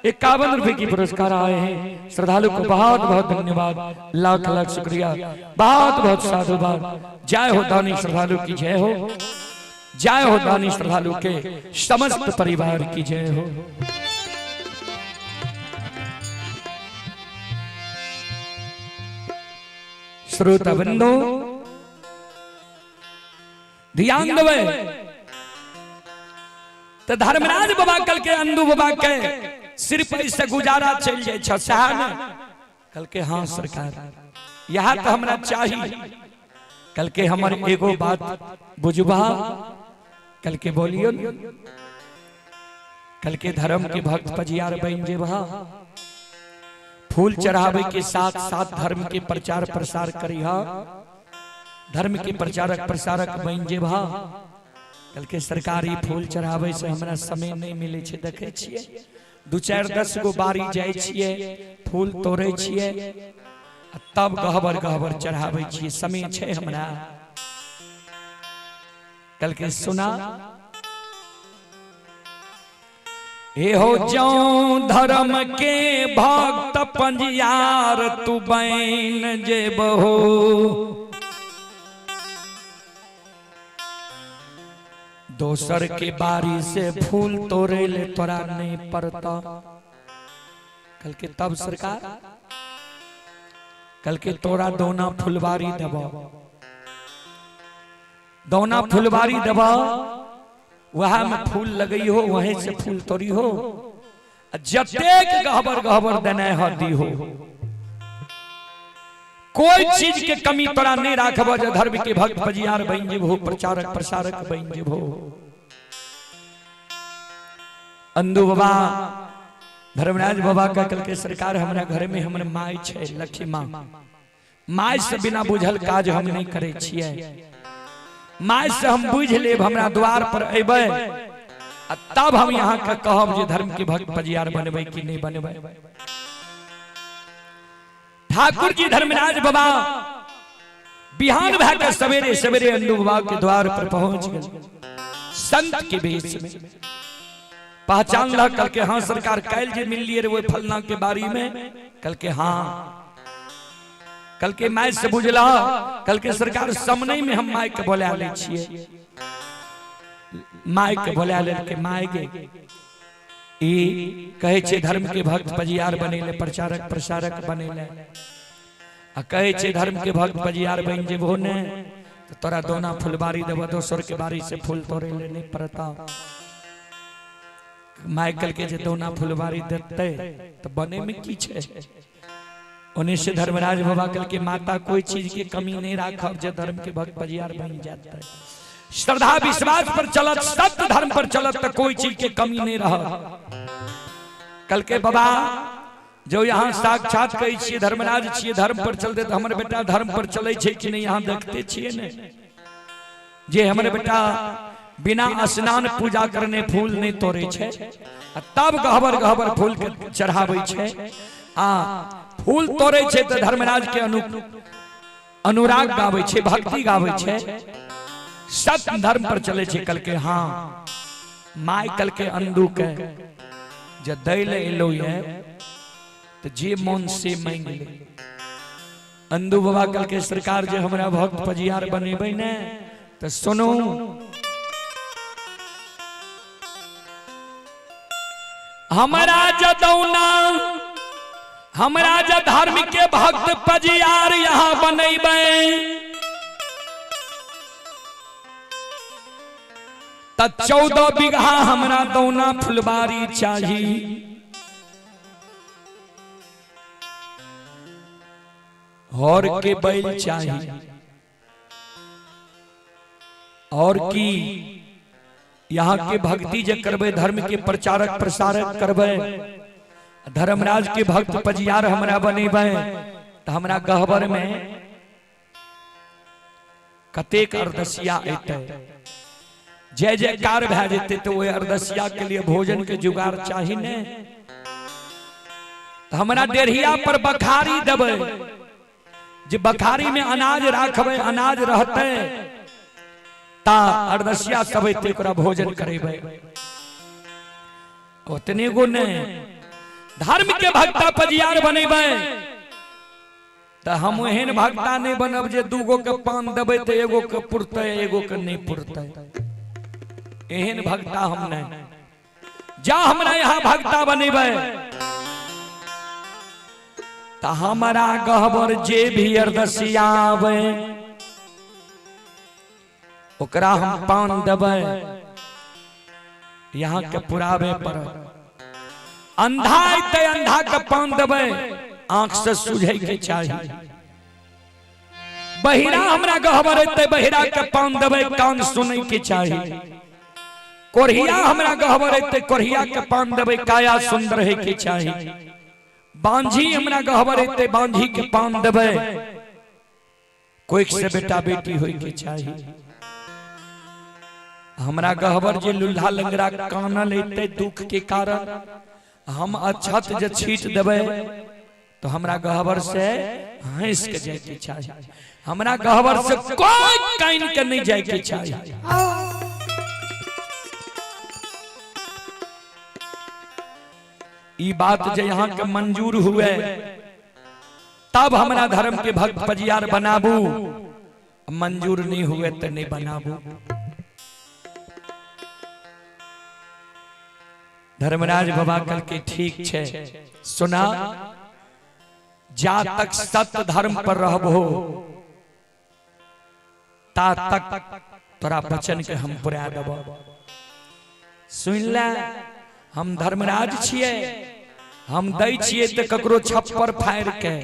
51 रुपए की पुरस्कार आए हैं। श्रद्धालु को बहुत बहुत धन्यवाद, लाख लाख शुक्रिया, बहुत बहुत साधुवाद। जय हो दानी श्रद्धालु की जय हो, जय हो दानी श्रद्धालु के समस्त परिवार की जय हो। श्रोता बंधु ध्यान देवे तो धर्मराज बाबा कल के अंदू बाबा के सिर्फ इससे गुजारा चल जाए छ सहा ने कल के हाँ सरकार यहाँ तो हमरा चाहिए। कल के हमर एगो बात बुझबा, कल के बोलियो, कल के धर्म के भक्त पजियार बन जेबा, फूल चढ़ावे के साथ साथ धर्म के प्रचार प्रसार करिहा, धर्म के प्रचारक प्रसारक बन जेबा। कल के सरकारी फूल चढ़ावे से हमरा समय नहीं मिले छे, देखे छिए 2 4 10 गो बारी जाय छिए, फूल तोड़े छिए, तब गहबर गहबर चढ़ावे छिए, समय छे हमरा। कल के सुना हे हो जो धर्म के भक्त पंजियार तू बैन जेबहो, दोसर के बारी से फूल तोड़े ले तोरा नहीं पड़ता। कल के तब सरकार कल के तोरा दोना फुलवारी दबो, दोना फुलवारी दबो, वहां में फूल लगई हो, वहीं से फूल तोड़ी हो, जतेक गहबर गहबर देने हो दी हो, कोई चीज के कमी तोरा नहीं राखब जे धर्म के भक्त पजियार बन जेबहो, प्रचारक प्रसारक बन जेबहो। अंदू बाबा धर्मराज बाबा का कल के सरकार हमरा घर में हमर माय छे लक्ष्मी माँ, my से बिना बुझल काज हम नहीं करे छिए, my से हम बुझ लेब हमरा द्वार पर अबे आ तब हम यहाँ के कहब जे धर्म के भक्त पजियार बनबै कि नहीं बनबै। ठाकुर जी धर्मराज बाबा बिहान भए के सवेरे सवेरे अंदू बाबा के द्वार पर पहुंच गए संत के वेश में। पहचान ला कल के हाँ सरकार कैल जे मिल लिए रे वो फलना के बारी में, कल के हाँ, कल के my से बुझला, कल के सरकार सामने में हम my के बोला ले छिए, my के बोला ले के my गे ई कहे छे धर्म के भक्त पजियार बनेले, प्रचारक प्रसारक बनेले, आ कहे छे धर्म के भक्त पजियार बन जेबहो ने तो तोरा दोना फुलबारी देबो, दोसर के बारी से फूल तोड़े ले नहीं पड़ता। माइकल के जे दोना फुलबारी देते तो बने में की छे। ओने से धर्मराज बाबा कल के माता कोई चीज के कमी नहीं राखब जे धर्म के भक्त पजियार बन जाते। श्रद्धा विश्वास पर चलत, सत्य धर्म पर चलत तो कोई चीज के कमी नहीं रह। कल के बाबा जो यहाँ साक्षात कहै छियै धर्मराज छियै धर्म पर चलते तो हमर बेटा धर्म पर चले छै कि नहीं यहाँ देखते छियै ने, जे हमर बेटा बिना स्नान पूजा करने फूल नहीं तोड़े छै आ तब गहबर गहबर फूल के चढ़ाबै छै। आ फूल तोड़े छै तऽ धर्मराज के अनुराग गाबै छै, भक्ति गाबै छै, सत्य धर्म पर चले छै। कल के हाँ my कल के अंदू के जे दै ले एलो ये तऽ जे मन से मांगि ले। अंदू बाबा कल के सरकार जे हमरा भक्त पजियार बनेबै ने तऽ सुनू, हमरा जदौना हमरा जे धर्म के भक्त पजियार यहाँ बनेबै त 14 बीघा हमरा दौना फुलबारी चाही। हर के बैल चाही और की यहाँ के भक्ति जे करबै, धर्म के प्रचारक प्रसारक करबै, धर्मराज के भक्त पजियार हमरा बनेबै त हमरा गहबर में कतेक अरदसिया एतै, जय जयकार भए जेतै तऽ ओहि अरदसिया के लिए भोजन के जुगाड़ चाही ने। तऽ हमरा डेढ़िया पर बखारी देबै, जे बखारी में अनाज राखबै, अनाज रहतै ता अरदसिया सब एतै ओकरा भोजन करेबै। ओतने गो ने धर्म के भक्ता पजियार बनेबै तऽ हम एहन भक्ता नहीं बनब जे दूगो के पान देबै तऽ एगो के पुरतै एगो के नहीं पुरतै, एहन भक्ता हम नहीं। जा हमरा यहाँ भक्ता बनेबै तऽ हमरा गहबर जे भी अरदसिया आबै ओकरा हम पान देबै, यहाँ के पुरावे पड़त। अंधा अयतै अंधा के पान देबै, आंख से सूझै के चाही। बहिरा हमरा गहबर अयतै बहिरा के पान देबै, कान सुनै के चाही। कोढ़िया हमरा गहबर अयतै कोढ़िया के पान देबै, काया सुंदर है के चाही। बांझी हमरा गहबर अयतै बांझी के पान देबै, कोई से बेटा बेटी होय के चाही। हमरा गहबर जे लुल्हा लंगड़ा कानल अयतै दुख के कारण, हम अक्षत जे छीट देबै तो हमरा गहबर से हंस के जाय के चाही। हमरा गहबर से कोई कान के नहीं जाय के चाही। ई बात जे यहाँ के मंजूर हुए तब हमरा धर्म के भक्त पजियार बनाबू, मंजूर नहीं हुए तो नहीं बनाबू। धर्मराज बाबा कल के ठीक छे, सुना जा तक सत्य धर्म पर रहबो ता तक तोरा वचन के हम पुरा देबो। सुन ले, हम धर्मराज छिए, हम दै छिए तऽ ककरो छप्पर फाड़ि के,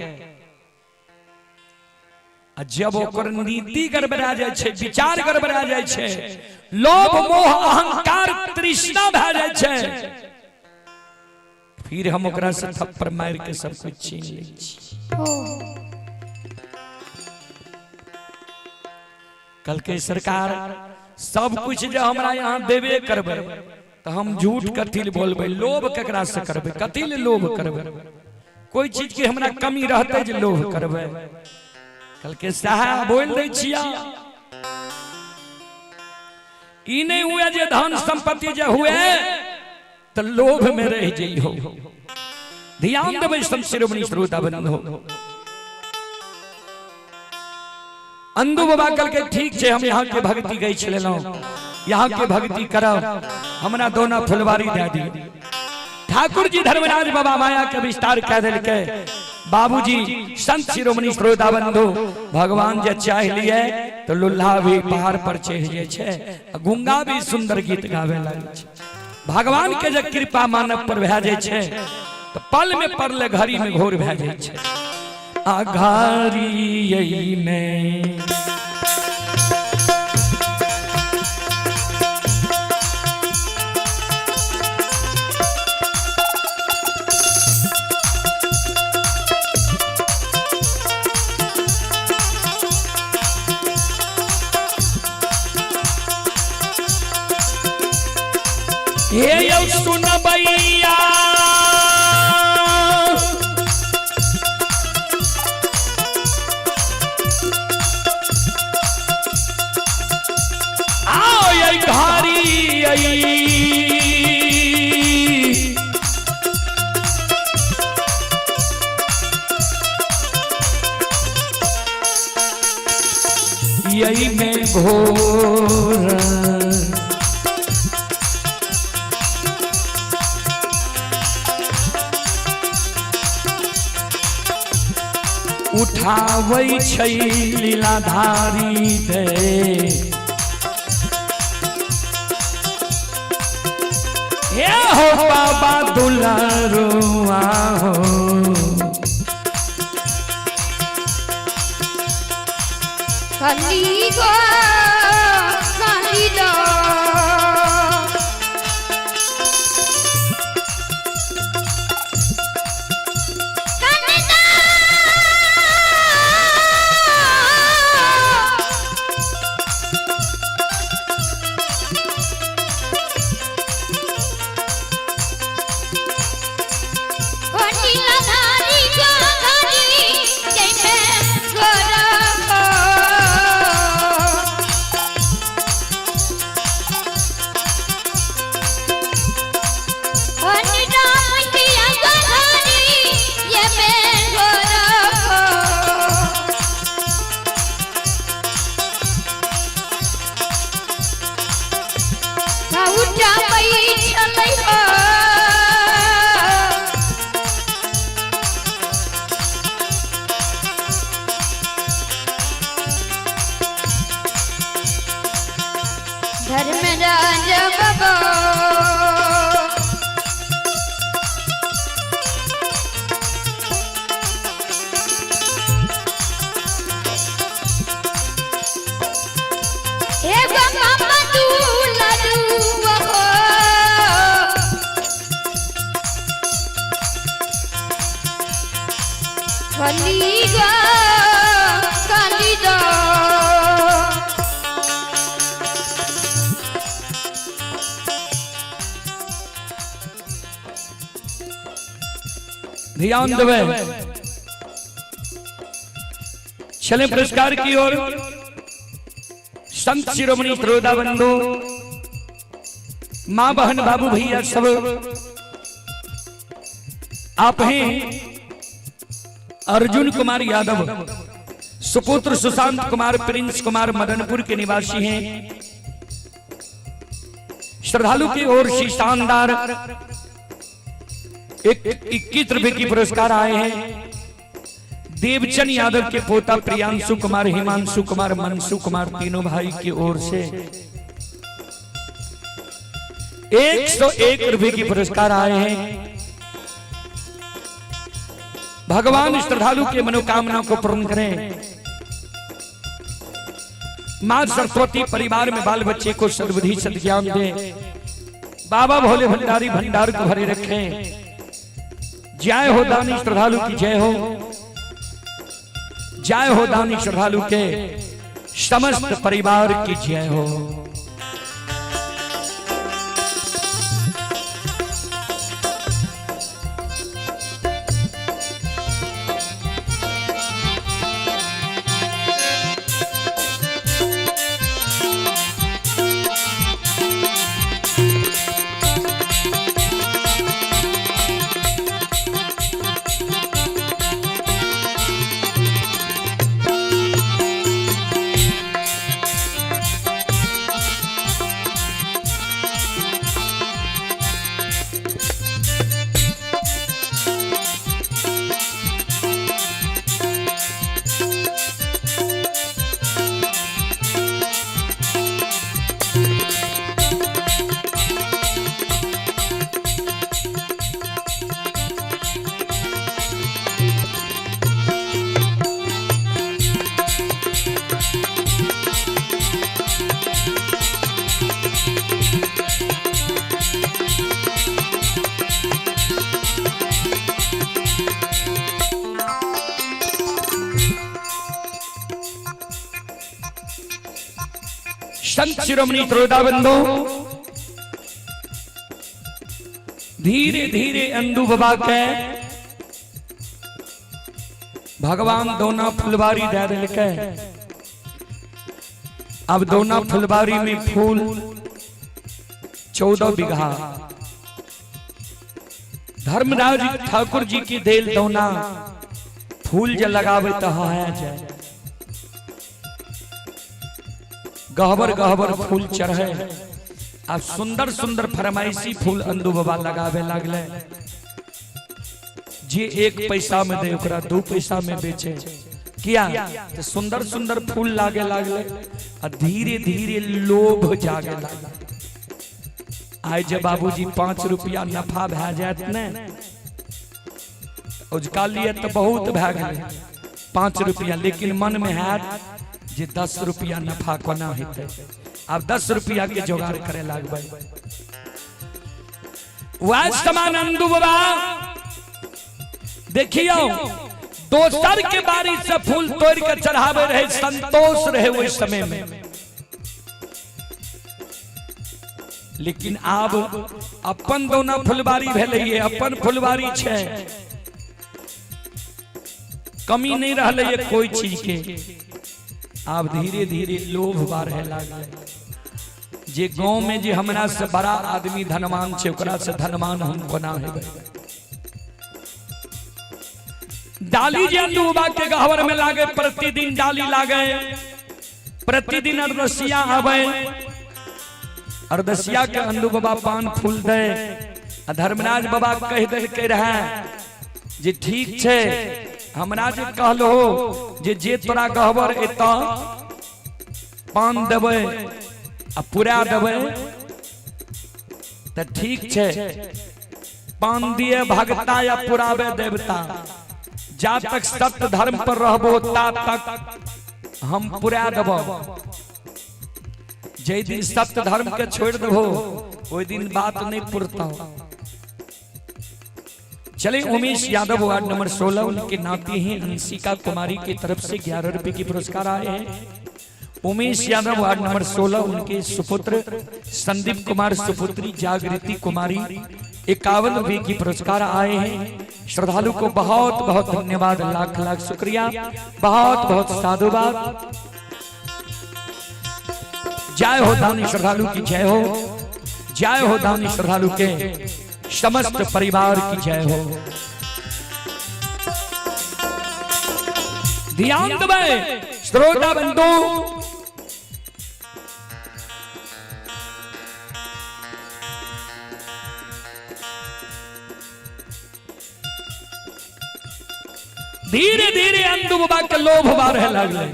आ जब ओकर नीति गड़बड़ा जाइ छै, विचार गड़बड़ा जाइ छै, लोभ मोह अहंकार तृष्णा भए जाइ छै, फिर हम ओकरा से थप्पड़ मारि के सब कुछ छीन लै छी। कल के सरकार सब कुछ जे हमरा यहाँ देबे करबै तऽ हम झूठ कथी ले बोलबै, लोभ केकरा से करबै, कथी ले लोभ करबै, कोई चीज के हमरा कमी रहतै जे लोभ करबै। कल के साहब बोल दै छिया, ई नहीं हुए जे धन संपत्ति जे हुए तऽ लोभ में रह जइहो। ध्यान देबै संत शिरोमणि श्रोता बंधु। अंदू बाबा कल के ठीक छै, हम यहाँ के भक्ति गई छलेलहुँ, यहाँ के भक्ति करब, हमरा दोना फुलवारी दे दी। ठाकुर जी धर्मराज बाबा माया के विस्तार कह देलकै। बाबूजी संत शिरोमणि श्रोता बंधु, भगवान जे चाह लिए तो लुल्हा भी पहाड़ पर चढ़ जाय छै, गुंगा भी सुंदर गीत गावे लागै छै। भगवान के जे कृपा मानव पर भए जाय छै तो पल में पड़ले घड़ी में घोर भए जाय छै। आघारी में हे यौ सुनबैया आओ ये घारी आई। यही में घोर उठाबै छै लीलाधारी दे। हे हो बाबा दुलारुआ हो। काली गो काली दो। काली दो। लीलाधारी गोधारी जय गोरखो। राम किया गोधारी ये मैं गोरखो। उठा बैठलै हो। धर्मराज बाबा। हे बाबा दुलारू हो। काली गो काली दो। ध्यान देवे, चले पुरस्कार की ओर। संत शिरोमणि त्रोदा बंधु, माँ बहन बाबू भैया सब आप हैं अर्जुन कुमार यादव, सुपुत्र सुशांत कुमार, प्रिंस कुमार मदनपुर के निवासी हैं। श्रद्धालु की ओर से शानदार एक 21 रुपए की पुरस्कार आए हैं। देवचंद यादव के पोता प्रियांशु कुमार, हिमांशु कुमार, मनसु कुमार तीनों भाई की ओर से 101 रुपए की पुरस्कार आए हैं। भगवान श्रद्धालु के मनोकामना को पूर्ण करें। मां सरस्वती परिवार में बाल बच्चे को सद्बुद्धि सद्ज्ञान दे। बाबा भोले भंडारी भंडार को भरे रखें। जय हो दानी श्रद्धालु की जय हो। जय हो दानी श्रद्धालु के समस्त परिवार की जय हो। संत शिरोमणि त्रोदा बंधु, धीरे धीरे अंदू बाबा के भगवान दोना फुलबारी दे दिलकै। अब दोना फुलबारी में फूल 14 बीघा धर्मराज ठाकुर जी की देल दोना फूल जे लगावे तो है जाए, गहबर गहबर फूल चढ़े। अब सुंदर सुंदर फरमाइशी फूल अंदू बाबा लगावे लागले। जे 1 पैसा में दे ओकरा 2 पैसा में बेचे, किया तो सुंदर सुंदर फूल लागे लागले। आ धीरे धीरे लोभ जागे लागल। आइ जे बाबूजी 5 रुपया नफा भए जायत ने, उजका लिए तो बहुत भए गेलै 5 रुपया, लेकिन मन में हैत जे 10 रुपया नफा कोना हेतै। आब 10 रुपया के जोगाड़ करे लागबै। वह समान अंदू बाबा देखियो दोसर के बारी से फूल तोड़ के चढ़ावे रहे, संतोष रहे ओहि समय में। लेकिन आब अपन दोना फुलबारी भेलै, अपन फुलबारी छै, कमी नहीं रहलै कोई चीज के। आब धीरे धीरे लोभ बढ़े लागलै। जे गांव में जे हमरा से बड़ा आदमी धनवान छै, ओकरा से धनवान हम कोना हेबै। डाली जे अंदू बाबा के गहवर में लागे, प्रतिदिन डाली लागे, प्रतिदिन अरदसिया आवे, अरदसिया के अंदू बाबा पान फूल दे। आ धर्मराज बाबा कह दे के रहे जे ठीक छै, हमरा जे कहलो जे जे तोरा गहवर एतऽ पान देबै आ पुरा देबै तऽ ठीक छै। पान दिए भगता या पुरावे देवता, जा तक सत्य धर्म पर रहबो ता तक हम पुरा देबो। जे दिन सत्य धर्म के छोड़ देबो ओहि दिन बात नहीं पुरता। चले उमेश यादव वार्ड नंबर 16 उनके नाती हैं अंशिका कुमारी की तरफ से 11 रुपए की पुरस्कार आए हैं। उमेश यादव वार्ड नंबर 16 उनके सुपुत्र संदीप कुमार सुपुत्री जागृति कुमारी 51 रुपए की पुरस्कार आए हैं। श्रद्धालु को बहुत बहुत धन्यवाद, लाख लाख शुक्रिया, बहुत बहुत साधुवाद। जय हो दानी श्रद्धालु की जय हो, जय हो दानी श्रद्धालु के समस्त परिवार की जय हो। ध्यान देबै श्रोता बंधु, धीरे धीरे अंदू बाबा के लोभ बाढ़े लागले।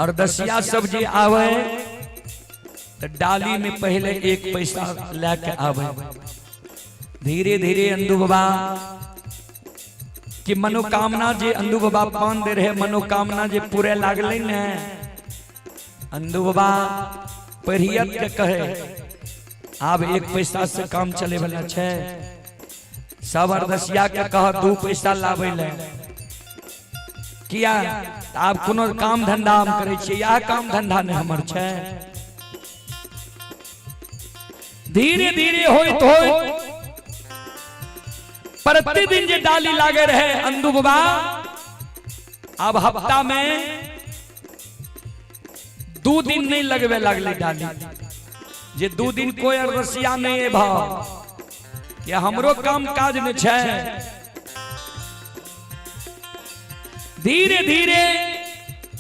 अरदसिया सब जे आवे तो डाली में पहले 1 पैसा लेके आवे। धीरे धीरे अंदू बाबा की मनोकामना जे अंदू बाबा पान दे रहे, मनोकामना जे पूरे लागले ने, अंदू बाबा परियत के कहे आब 1 पैसा से काम चले वाला छै, सब अरदसिया के कह 2 पैसा लाबै ले। किया आब कोनो काम धंधा हम करै छियै, इएह काम धंधा ने हमर छै। धीरे धीरे होइत होइत प्रतिदिन जे डाली लागे रहे अंदू बाबा, अब हफ्ता में 2 दिन नहीं लगवे लागले डाली। जे 2 दिन कोई अरदसिया नहीं भाव, या हमरो काम काज में छै। धीरे धीरे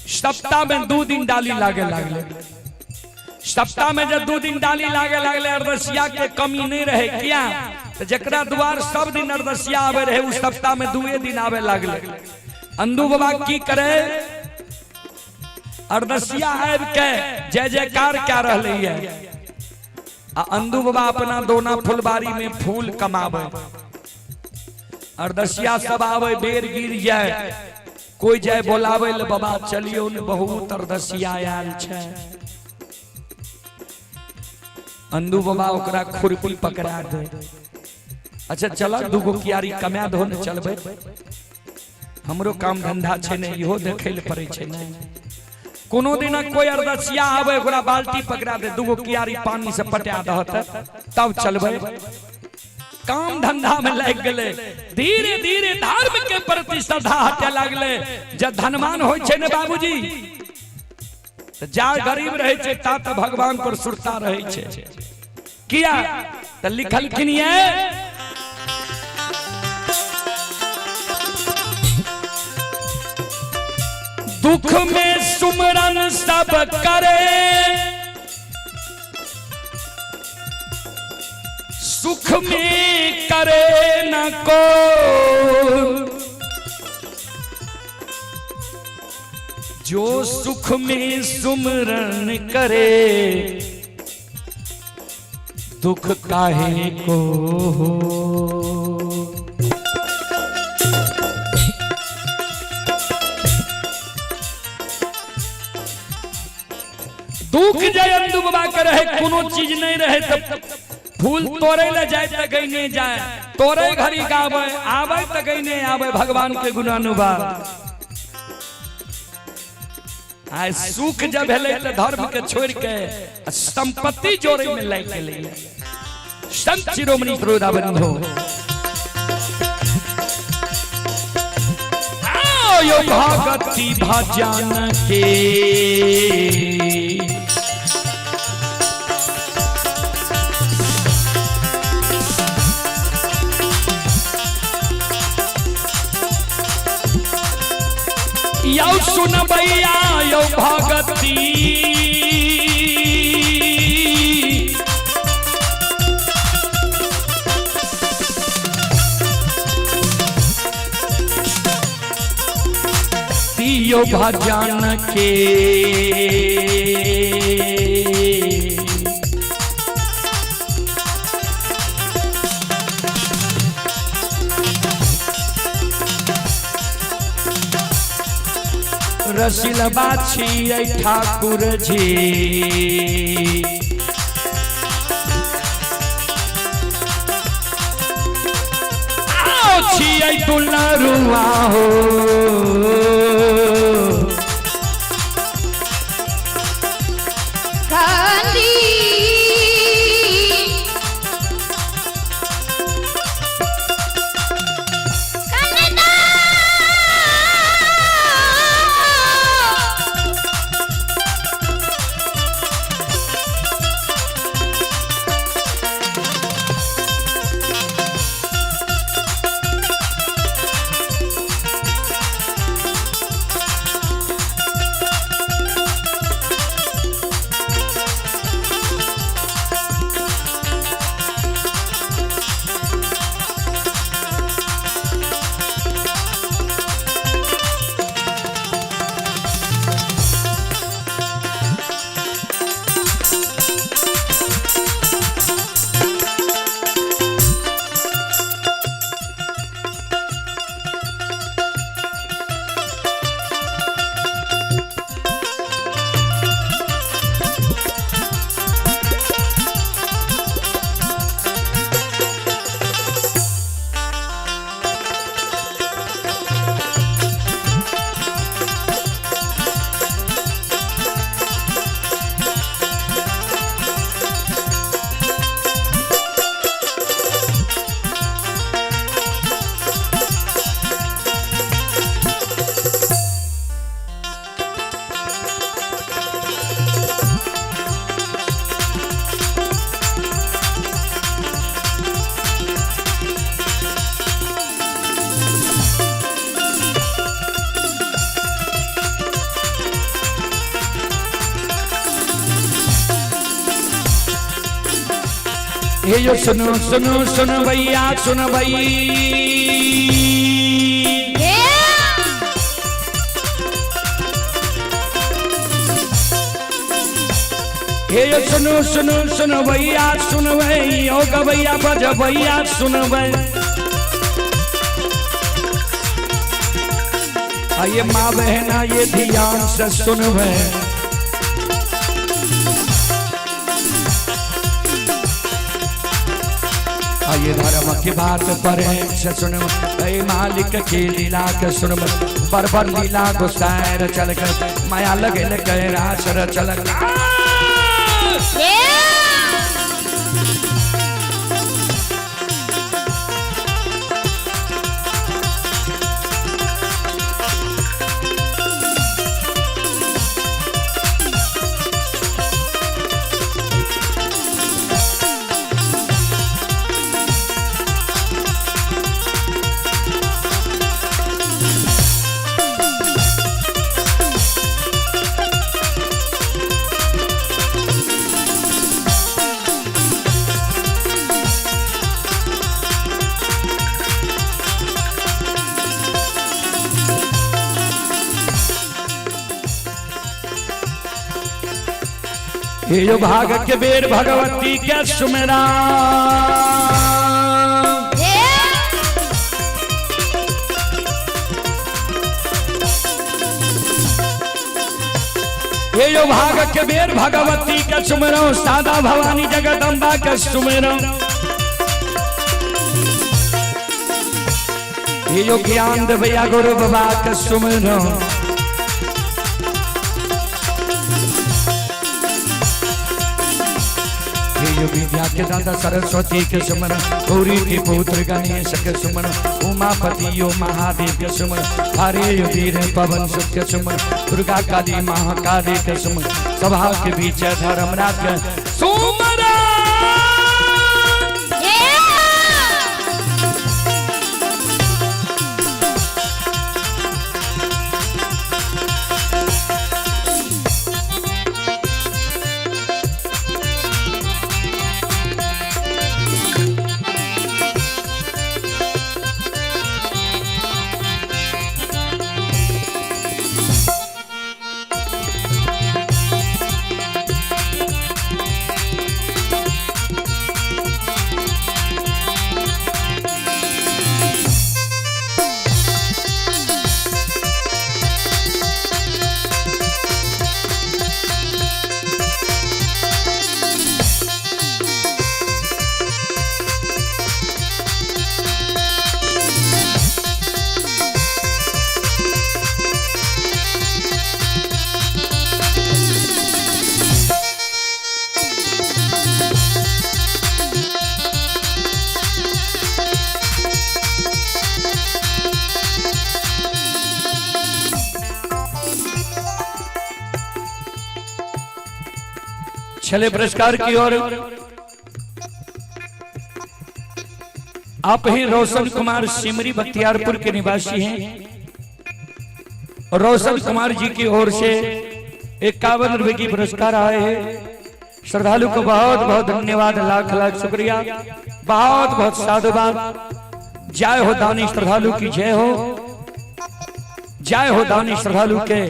सप्ताह में 2 दिन डाली लागे लागले। सप्ताह में जब 2 दिन डाली लागे लागले, अरदसिया के कमी नहीं रहे। किया तो जकरा द्वार सब दिन अरदसिया आवे रहे, उस सप्ताह में 2 दिन आवे लागले। अंदू बाबा की करे, अरदसिया आबि के जय जयकार क्या रहले है, आ अंदू बाबा अपना दोना फुलबारी में फूल कमावे। अरदसिया सब आवे, बेर गिर जाए, कोई जाए बोलावे ले बाबा चलियो ने, बहुत अरदसिया आयल छै। अंदू बाबा ओकरा खुरपी पकड़ा दे, अच्छा चल 2 गो कियारी कमा दो ने चलबे, हमरो काम धंधा छै ने, इहो देखै ले पड़ै छै ने। कोनो दिना कोई अरदसिया आवे ओकरा बाल्टी पकड़ा दे, दूगो कियारी पानी से पटा दहत तब चलबे। काम धंधा में लग गए, धीरे धीरे धर्म के प्रति श्रद्धा हटे लगले। जब धनवान होइ छै ने बाबूजी, त जा गरीब रहे छै ता त भगवान पर सुरता रहे छै। किया त लिखलखिन ये दुख में सुमरन सब करे, सुख में करे न को। जो सुख में सुमरन करे, दुख काहे को हो। दुख जे अंदु बाबा के रहे, कोनो चीज नहीं रहे, तब फूल तोड़े ले जाए त गई नहीं जाए, तोड़े घड़ी गावे आवे त गई नहीं आवे, भगवान के गुणानुवाद। आय सुख जब भेलै त धर्म के छोड़ के संपत्ति जोड़े में लागि गेलै। संत शिरोमणि श्रोता बंधु, यो भगति भजन के यौ सुनबैया यौ भगती यो भजन के। रसिलबा छियै ठाकुर जी, आओ छियै दुलरुआ हो। खाली कन्ना हे यो सुनो सुनो सुनो भैया सुनो भई, हे हे यो सुनो सुनो सुनो भैया सुनो भई, ओ गवैया बज भैया सुनो भई। आइए माँ बहना ये ध्यान से सुनो भई। आइए धर्म की बात पर सुन, मालिक की लीला के सुन, बरबर लीला गुस्साएर चल कर माया लगे कैरासर चल। ये भाग के बेर भगवती के सुमरा, ये यो भाग के बेर भगवती के सुमरो, सादा भवानी जगदम्बा के सुमरो। ये यो ज्ञान देवैया गुरु बाबा के सुमरो। विद्या के दादा सरस्वती के सुमन, गौरी के पुत्र गणेश के सुमन, उमापति यो महादेव के सुमन, हरे वीर पवन सुत के सुमन, दुर्गा काली महाकाली के सुमन, सभा के बीच धर्मराज के सुमन। छले पुरस्कार की ओर आप ही रोशन कुमार सिमरी बख्तियारपुर के निवासी हैं। रोशन कुमार जी की ओर से 51 रुपए की पुरस्कार आए हैं। श्रद्धालु को बहुत बहुत धन्यवाद, लाख लाख शुक्रिया, बहुत बहुत साधुवाद। जय हो दानी श्रद्धालु की जय हो, जय हो दानी श्रद्धालु के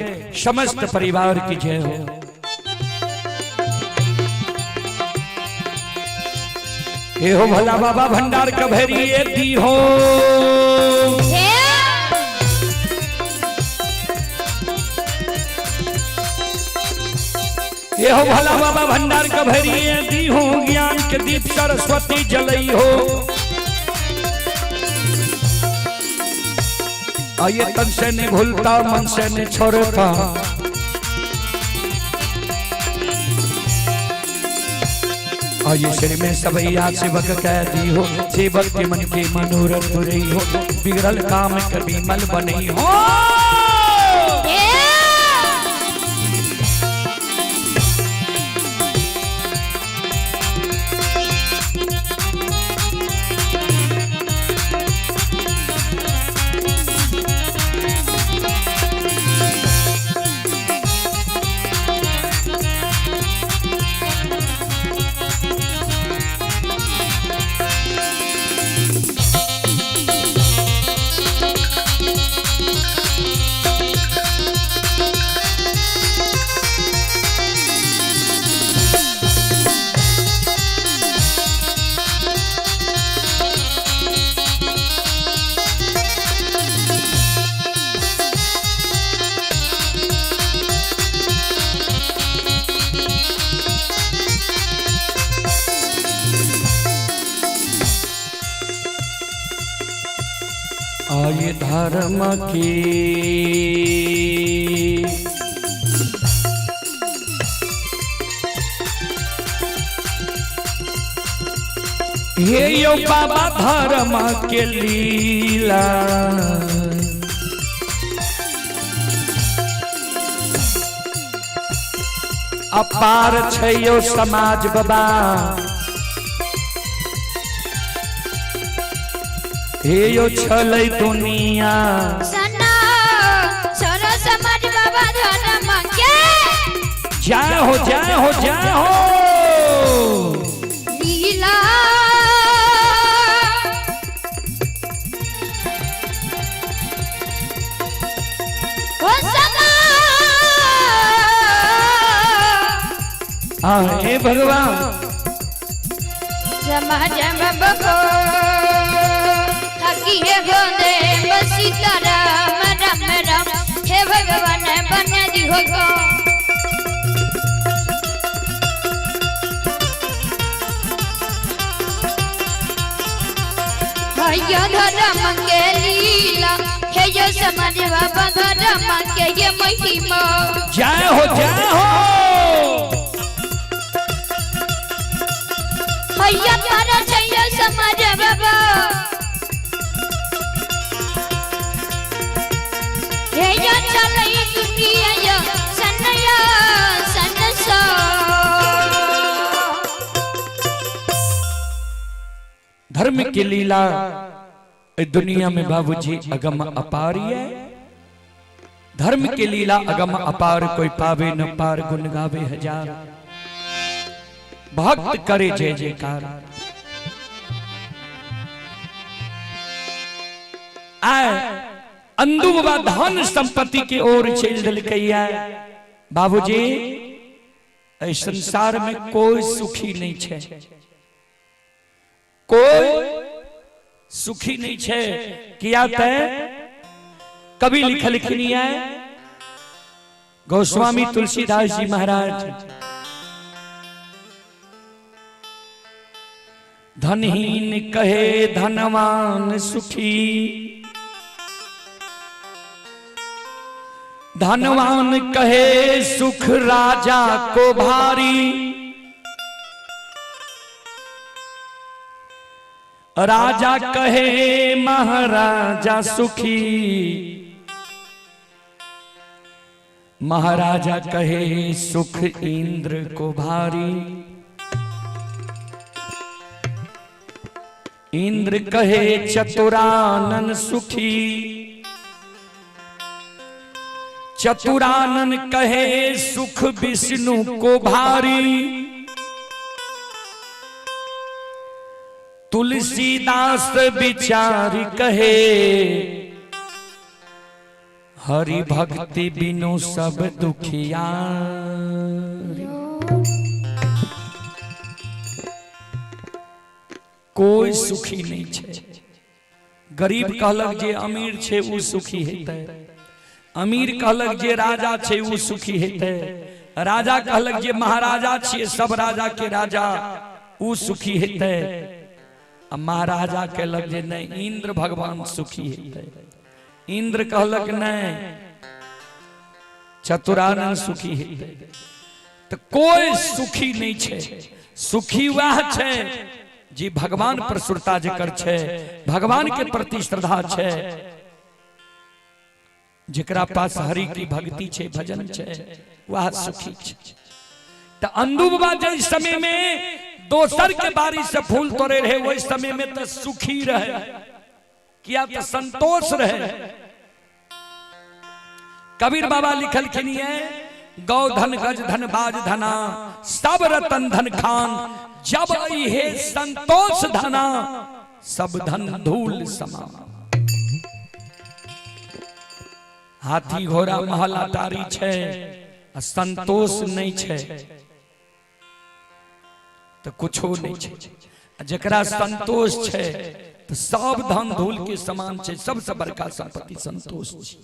समस्त परिवार की जय हो। ये हो भला बाबा भंडार कभेरी दी हो, ये हो भला बाबा भंडार कभेरी दी हो, ज्ञान के दीप सरस्वती जलई हो। आइए तन से नहीं भूलता मन से नहीं छोड़ता, आइए सिर में सबैया सेवक कह दी हो, सेवक के मन के मनोरथ पुरई हो, बिगड़ल काम कभी मल बनई हो। आय धर्म की हे यो बाबा धर्म के लीला। अपार छै यो समाज बाबा, हे यो छलै दुनिया सना छोरो समाज बाबा धर्म के जय हो जय हो जय हो। लीला। ओ समा हे भगवान समाज में बको थकी हे गोंदे सीताराम राम राम हे भगवान बन दी हो गो। भैया धर्म के लीला हे यो समाज बाबा धर्म के ये महिमा। जय हो जय हो। भैया तारा जय समाज बाबा हे यो चलई दुनिया यो सनया सनसा। धर्म की लीला दुनिया में बाबूजी अगम अपार है। धर्म की लीला अगम अपार, कोई पावे न पार, गुण गावे हजार, भक्त करे जय जयकार। आए अंदू बाबा धन संपत्ति के ओर चल दिलकैया। बाबूजी इस संसार में कोई सुखी नहीं छे, कोई सुखी नहीं छे। किया ते कभी लिखल नहीं है गोस्वामी तुलसीदास जी महाराज, धनहीन कहे धनवान सुखी, धनवान कहे सुख राजा को भारी, राजा कहे महाराजा सुखी, महाराजा कहे सुख इंद्र को भारी, इंद्र कहे चतुरानन सुखी, चतुरानन कहे सुख विष्णु को भारी, तुलसीदास विचार कहे हरि भक्ति बिनु सब दुखिया। कोई सुखी नहीं छे। गरीब कहलक जे अमीर छे उ सुखी हेतै, अमीर कहलक जे राजा छे उ सुखी हेतै, राजा कहलक जे महाराजा छियै सब राजा के राजा उ सुखी हेतै, आ महाराजा कहलक जे नहीं इंद्र भगवान सुखी हेतै, इंद्र कहलक नहीं चतुरानन सुखी हेतै। तो कोई सुखी नहीं छे। सुखी वह छे जी भगवान पर सुरता जकर छे, भगवान के प्रति श्रद्धा छे, जेकरा पास हरि की भक्ति छे, भजन छे, वह सुखी छे। तो अंदू बाबा जै समय में दोसर के बारी से फूल तोड़े रहे वही समय में तो सुखी रहे, किया तो संतोष रहे। कबीर बाबा लिखल है गौ धन गज धन बाज धना सब रतन धन खान, जब हे संतोष धना सब धन धूल समान। हाथी घोड़ा महल अटारी छे संतोष नहीं छे तो कुछो नहीं छे। जकरा संतोष छे तो सब धन धूल के समान छे, सबसे बड़का संपत्ति संतोष छे।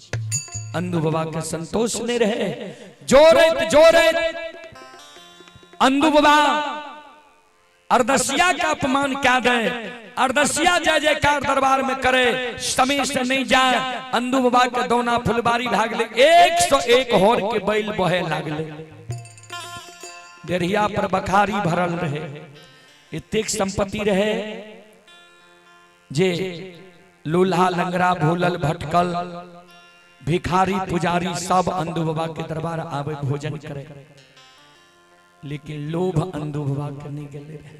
अंधु बाबा के संतोष नहीं रहे, जोरत जोरत अंधु बाबा अरदसिया का अपमान क्या दे, अरदसिया जय जयकार दरबार में करे, समय से नहीं जाए। अंदू बाबा के दौना फुलबारी भागले, 101 होर के बैल बहे लागले। डेढ़िया पर बखारी भरल रहे, इतेक संपत्ति रहे जे लूल्हा लंगड़ा भूलल भटकल भिखारी पुजारी सब अंदू बाबा के दरबार आवे भोजन करे, लेकिन लोभ अंदू बाबा के नहीं गेले रहे।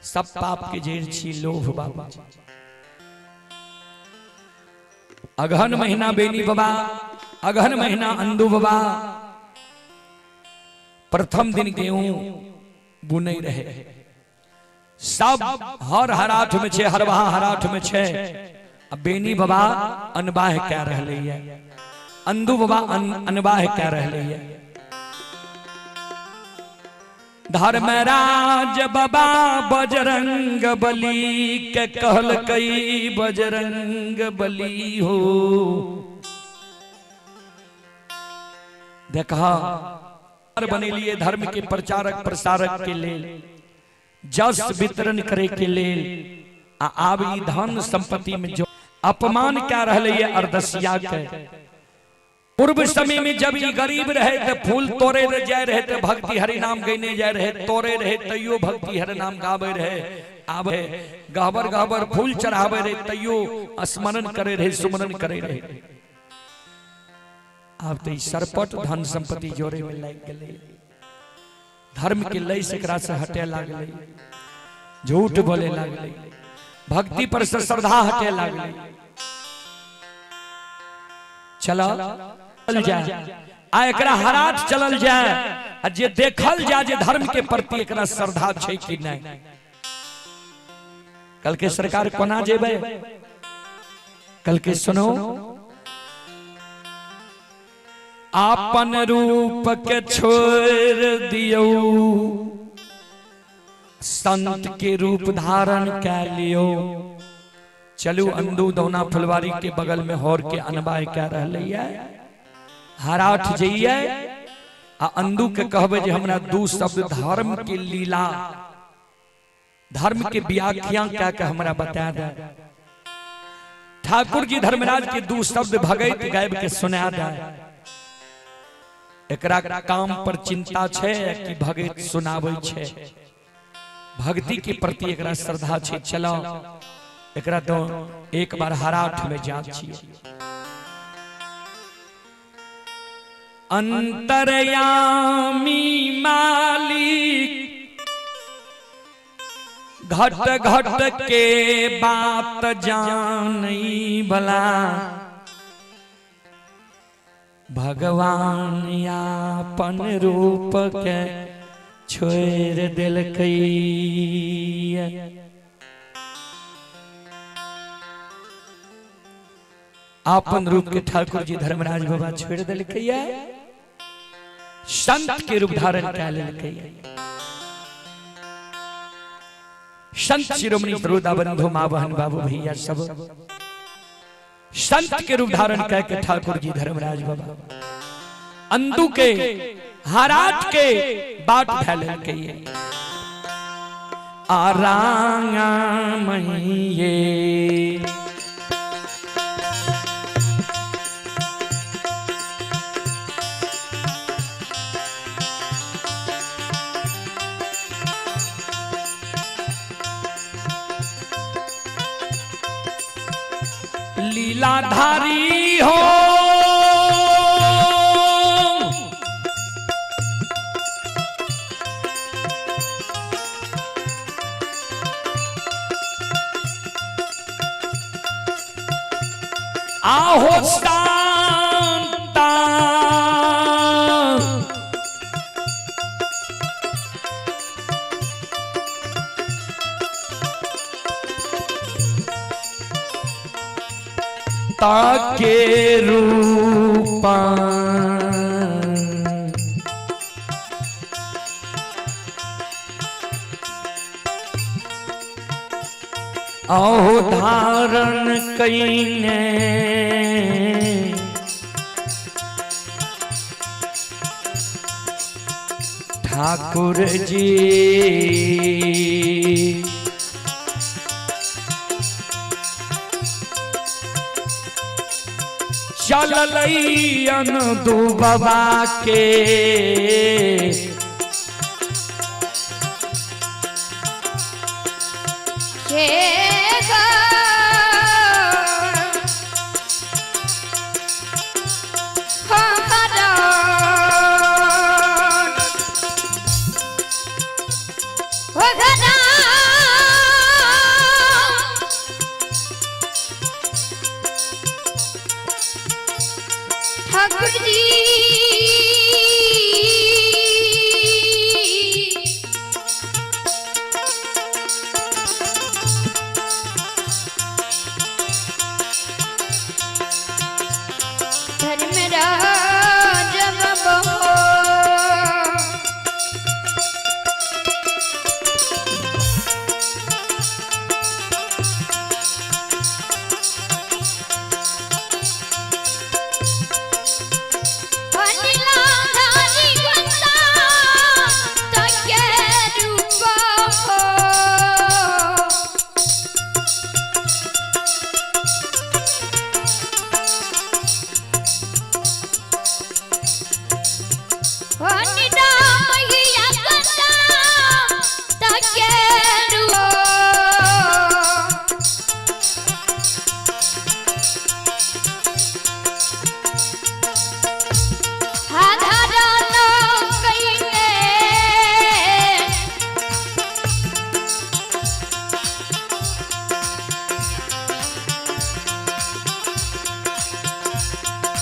सब पाप के जड़ छी लोभ बाबा। अगहन महीना बेनी बाबा, अगहन महीना अंदू बाबा प्रथम दिन गेहूं बुनै रहे। सब हर हराठ में छे, हरवाहा हराठ में छे। अब बेनी बाबा अनबाह कह रहले है, अंदू बाबा अनबाह कह रहले है। धर्मराज बाबा बजरंग बली के कहल कई बजरंग बली हो। देखा बने लिए धर्म के प्रचारक प्रसारक के लेल, जस वितरण करे के लेल, आ आब ई धन संपत्ति में जो अपमान क्या रहले ये अरदसिया के। पूर्व समय में जब ई गरीब रहे तो फूल तोड़े रहे जाए रहे, तो भक्ति हरि नाम गईने जाए रहे, तोड़े रहे तैयो भक्ति हरि नाम गावे रहे, आवे गहबर गहबर फूल चढ़ावे रहे तैयो स्मरण करे रहे, सुमरण करे रहे। आब तो सरपट धन संपत्ति जोड़े में लाग गेलै, धर्म के लय से एकरा से हटे लागलै, झूठ बोले लागलै, भक्ति पर से श्रद्धा हटे लागलै। चला चल जाए आ एकरा हराट चलल जाए, आ जे देखल जाए जे धर्म के प्रति एकरा श्रद्धा छै कि नहीं। कल के सरकार कोना जेबै, कल के सुनो आपन रूप के छोड़ दियो, संत के रूप धारण कर लियो। चलू अंदू दौना फुलवारी के बगल में होर के अनबाय कह रहले है, हराठ जइए आ अंदू के कहबे जे हमरा दू शब्द धर्म के लीला, धर्म के व्याख्या क्या के हमरा बता दे। ठाकुर जी धर्मराज के दू शब्द भगैत गायब के सुना दे। एकरा काम पर चिंता छे कि भगैत सुनाबै छे, भक्ति के प्रति एकरा श्रद्धा छे। चलो एकरा तो एक बार हराठ में जा छिए। अंतर्यामी मालिक घट घट के बात जानई भला, भगवान यापन रूप के छोड़ दिलकै। आपन रूप के ठाकुर जी धर्मराज बाबा छोड़ दिलकै, संत के रूप धारण कर लेलकै। संत शिरोमणि श्रोता बंधु माँ बहन बाबू भैया सब संत के रूप धारण करके ठाकुर जी धर्मराज बाबा अंदू के हराट के बाट फैललकै। आरांगा महीये लीलाधारी हो, आहो शांता ताके रूपा आहो धारण कईने ठाकुर जी। चललैयन दू बाबा के। हे गो ठाकुर जी धर्मराज बाबा। नीलाधारी गंगा तके रूप हो। निरामैया गंगा तके रूप। साधारण कइले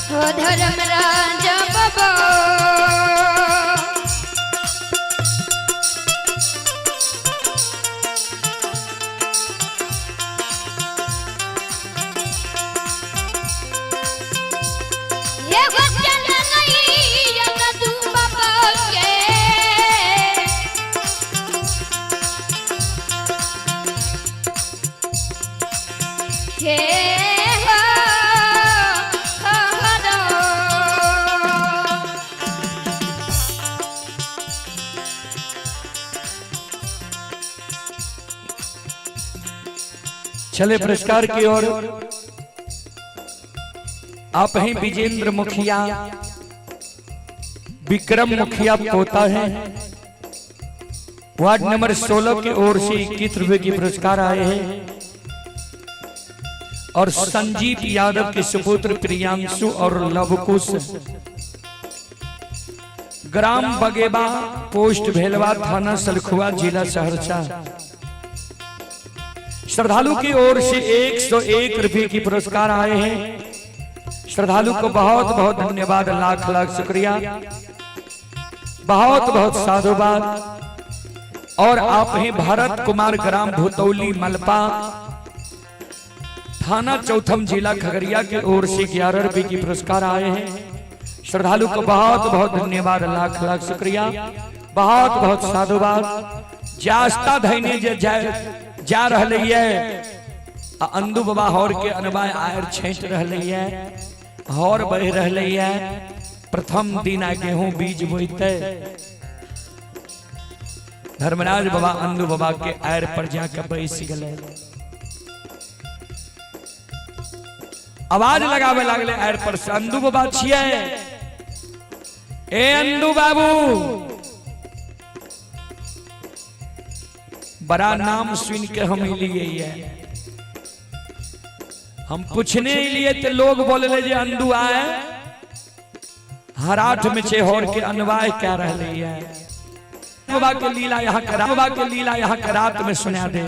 हो धर्मराज बाबा। ये वचन नहीं तू बाबा के। हे हो हरो। चले पुरस्कार की ओर। आप हैं विजेंद्र मुखिया, विक्रम मुखिया पोता है, वार्ड नंबर 16 की ओर से 21 रुपए की पुरस्कार आए हैं। और संजीव यादव के सुपुत्र प्रियांशु और लवकुश, ग्राम बगेबा, पोस्ट भेलवा, थाना सलखुआ, जिला सहरसा। श्रद्धालु की ओर से 101 रुपए की पुरस्कार आए हैं। श्रद्धालु को बहुत बहुत धन्यवाद, लाख लाख शुक्रिया, बहुत बहुत साधुवाद। और आप हैं भारत कुमार, ग्राम भुतौली, मलपा, थाना चौथम, जिला खगड़िया की ओर से 11 रुपए की पुरस्कार आए हैं। श्रद्धालु को बहुत बहुत धन्यवाद, लाख लाख शुक्रिया, बहुत बहुत साधुवाद। जास्ता धैने जे जा, जा रहले ये आ अंदू बाबा हौर के अनवाय आयर छेंट रहले ये, हौर बह रहले ये। प्रथम दिन आ गेहूं बीज बोइते धर्मराज बाबा अंदू बाबा के आयर पर जाकर बैस गए। आवाज लगावे लागले आयर पर से, अंदू बाबा छिए, ए अंदू बाबू, बड़ा नाम सुन के हम लिए ये, हम पूछने लिए तो लोग बोले जे अंदू आए हराठ में छे होर के अनवाय क्या रहले है। बाबा के लीला यहाँ करा, बाबा के लीला यहाँ के रात में सुना दे,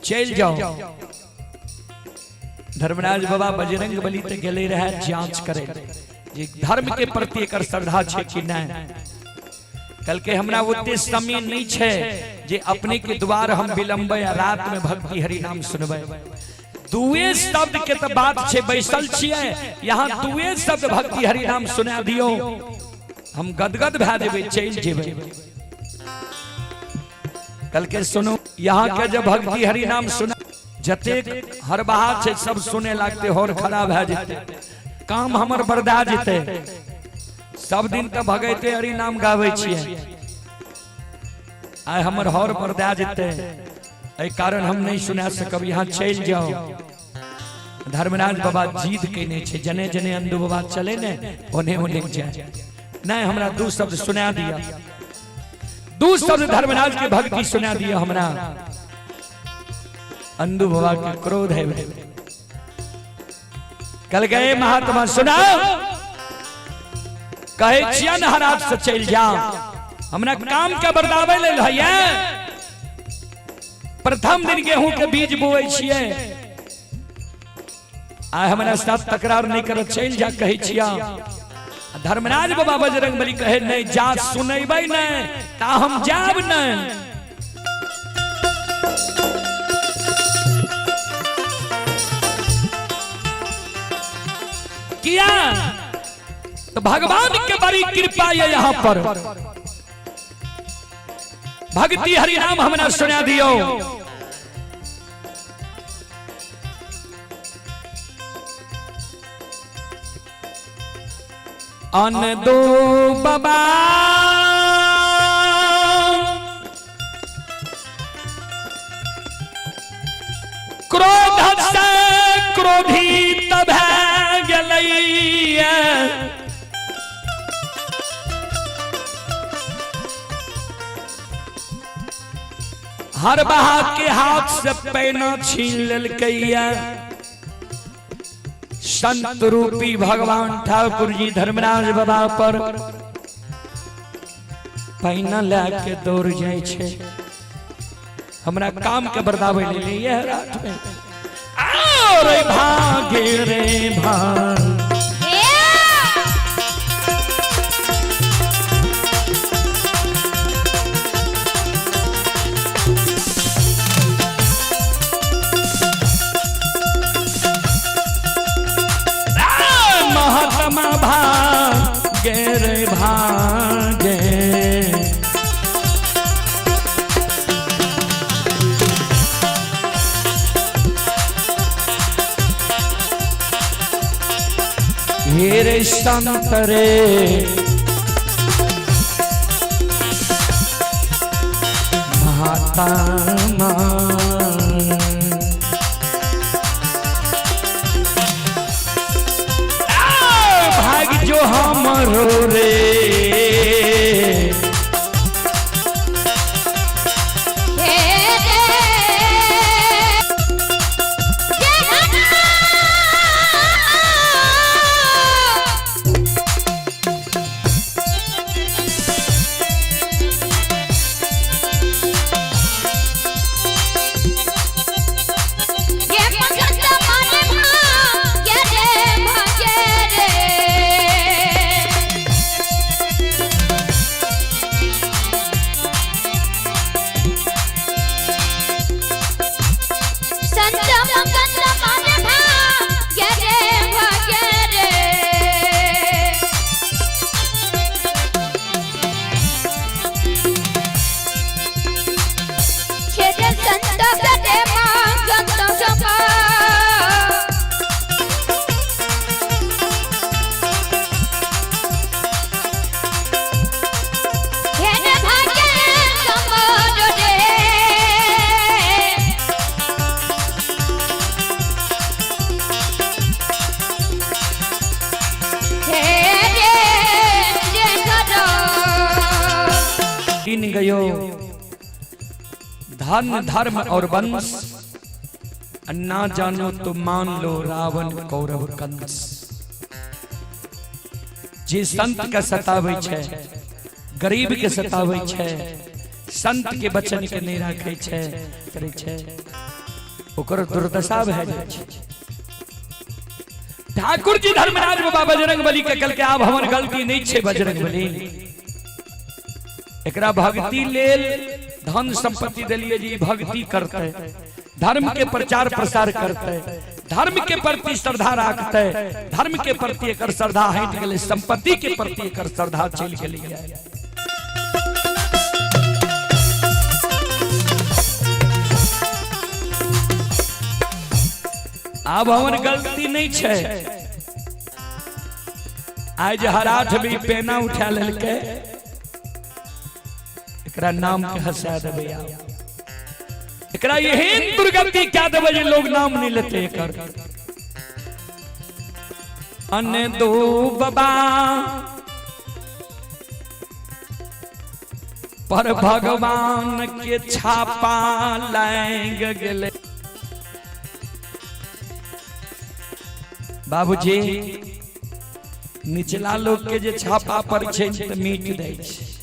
चल जाओ। धर्मराज बाबा बजरंग बली ते गेले रहे जांच करे जे धर्म के प्रति एकर श्रद्धा छे कि नहीं। कल के हमरा ओते समय नहीं छे जे अपने के द्वार हम विलंबे आ रात में भक्ति हरि नाम सुनबे। दुए शब्द के तो बात छे, बैसल छिए यहाँ, दुए शब्द भक्ति हरि नाम सुना दियो, हम गदगद भए जेबै, चलि जेबै। कल के सुनो यहाँ के जब भक्ति हरि नाम सुना, जतेक हरबाहा छे सब सुने लागते, होर खराब भए जेते, काम हमर बरदा जेते। सब दिन तो भगैते हरि नाम गाबै छिए, आइ हमर हर बरदा जेते, एहि कारण हम नहीं सुना सकब, यहाँ चलि जाओ। धर्मराज बाबा जीद केने छे, जने जने अंधु बाबा चले ने ओने ओने जाए। नहीं हमरा दू शब्द सुना दिया, दू शब्द धर्मराज के भक्ति सुना दिया हमरा। अंधु बाबा के क्रोध है। कल गए महात्मा सुना कहे छियन हरात से चल जा, हमरा काम के बरदावे लेल है। प्रथम दिन गेहूं के बीज बोए छियै, आइ हमरा साथ तकरार नहीं कर, चल जा कहे छिया। धर्मराज बाबा बजरंग बली कहे नहीं जा सुनेबै नहीं ता हम जाब नहीं। किया तो भगवान के बड़ी कृपा है यहाँ पर। भक्ति हरि नाम हमरा सुना दियो। अन दो बाबा क्रोध से क्रोधित भए गेलैया। हर बहा के हाथ से पैना छीन लेलकैया। संत रूपी भगवान ठाकुर जी धर्मराज बाबा पर पैना लए के दौड़ जाय छे, हमरा काम के बरदावे ले यह रात में। आओ रे भागे रे भाग महात्मा भागे रे भागे। हे रे संत रे महात्मा भाग जो हमरो रे। गिन गयो धन धर्म और वंश, ना जानो तो मान लो रावण कौरव कंस। जे संत के सतावे छे, गरीब के सतावे छे, संत के वचन के नहीं राखे छे करे छे, ओकर दुर्दशा भए जाय छे। ठाकुर जी धर्मराज बाबा बजरंग बली के कल के आब हमर गलती नहीं छे बजरंग बली, एकरा भक्ति लेल धन संपत्ति दिलिए जी, भक्ति करते, धर्म के प्रचार प्रसार करते, धर्म के प्रति श्रद्धा राखते, धर्म के प्रति एकर श्रद्धा हटि गेलै, संपत्ति के प्रति एकर श्रद्धा चलि गेलै। आब हमर गलती नहीं छे। आज हराठ भी पेना उठा लेलकै, एकरा नाम के हंसा देबै, एकरा एहन दुर्गति क्या देबै जे लोग नाम नहीं लेते एकर। अने दूबबा पर भगवान के छापा लाग गेलै। बाबूजी निचला लोग के जे छापा पर छै तऽ मीट दै छै।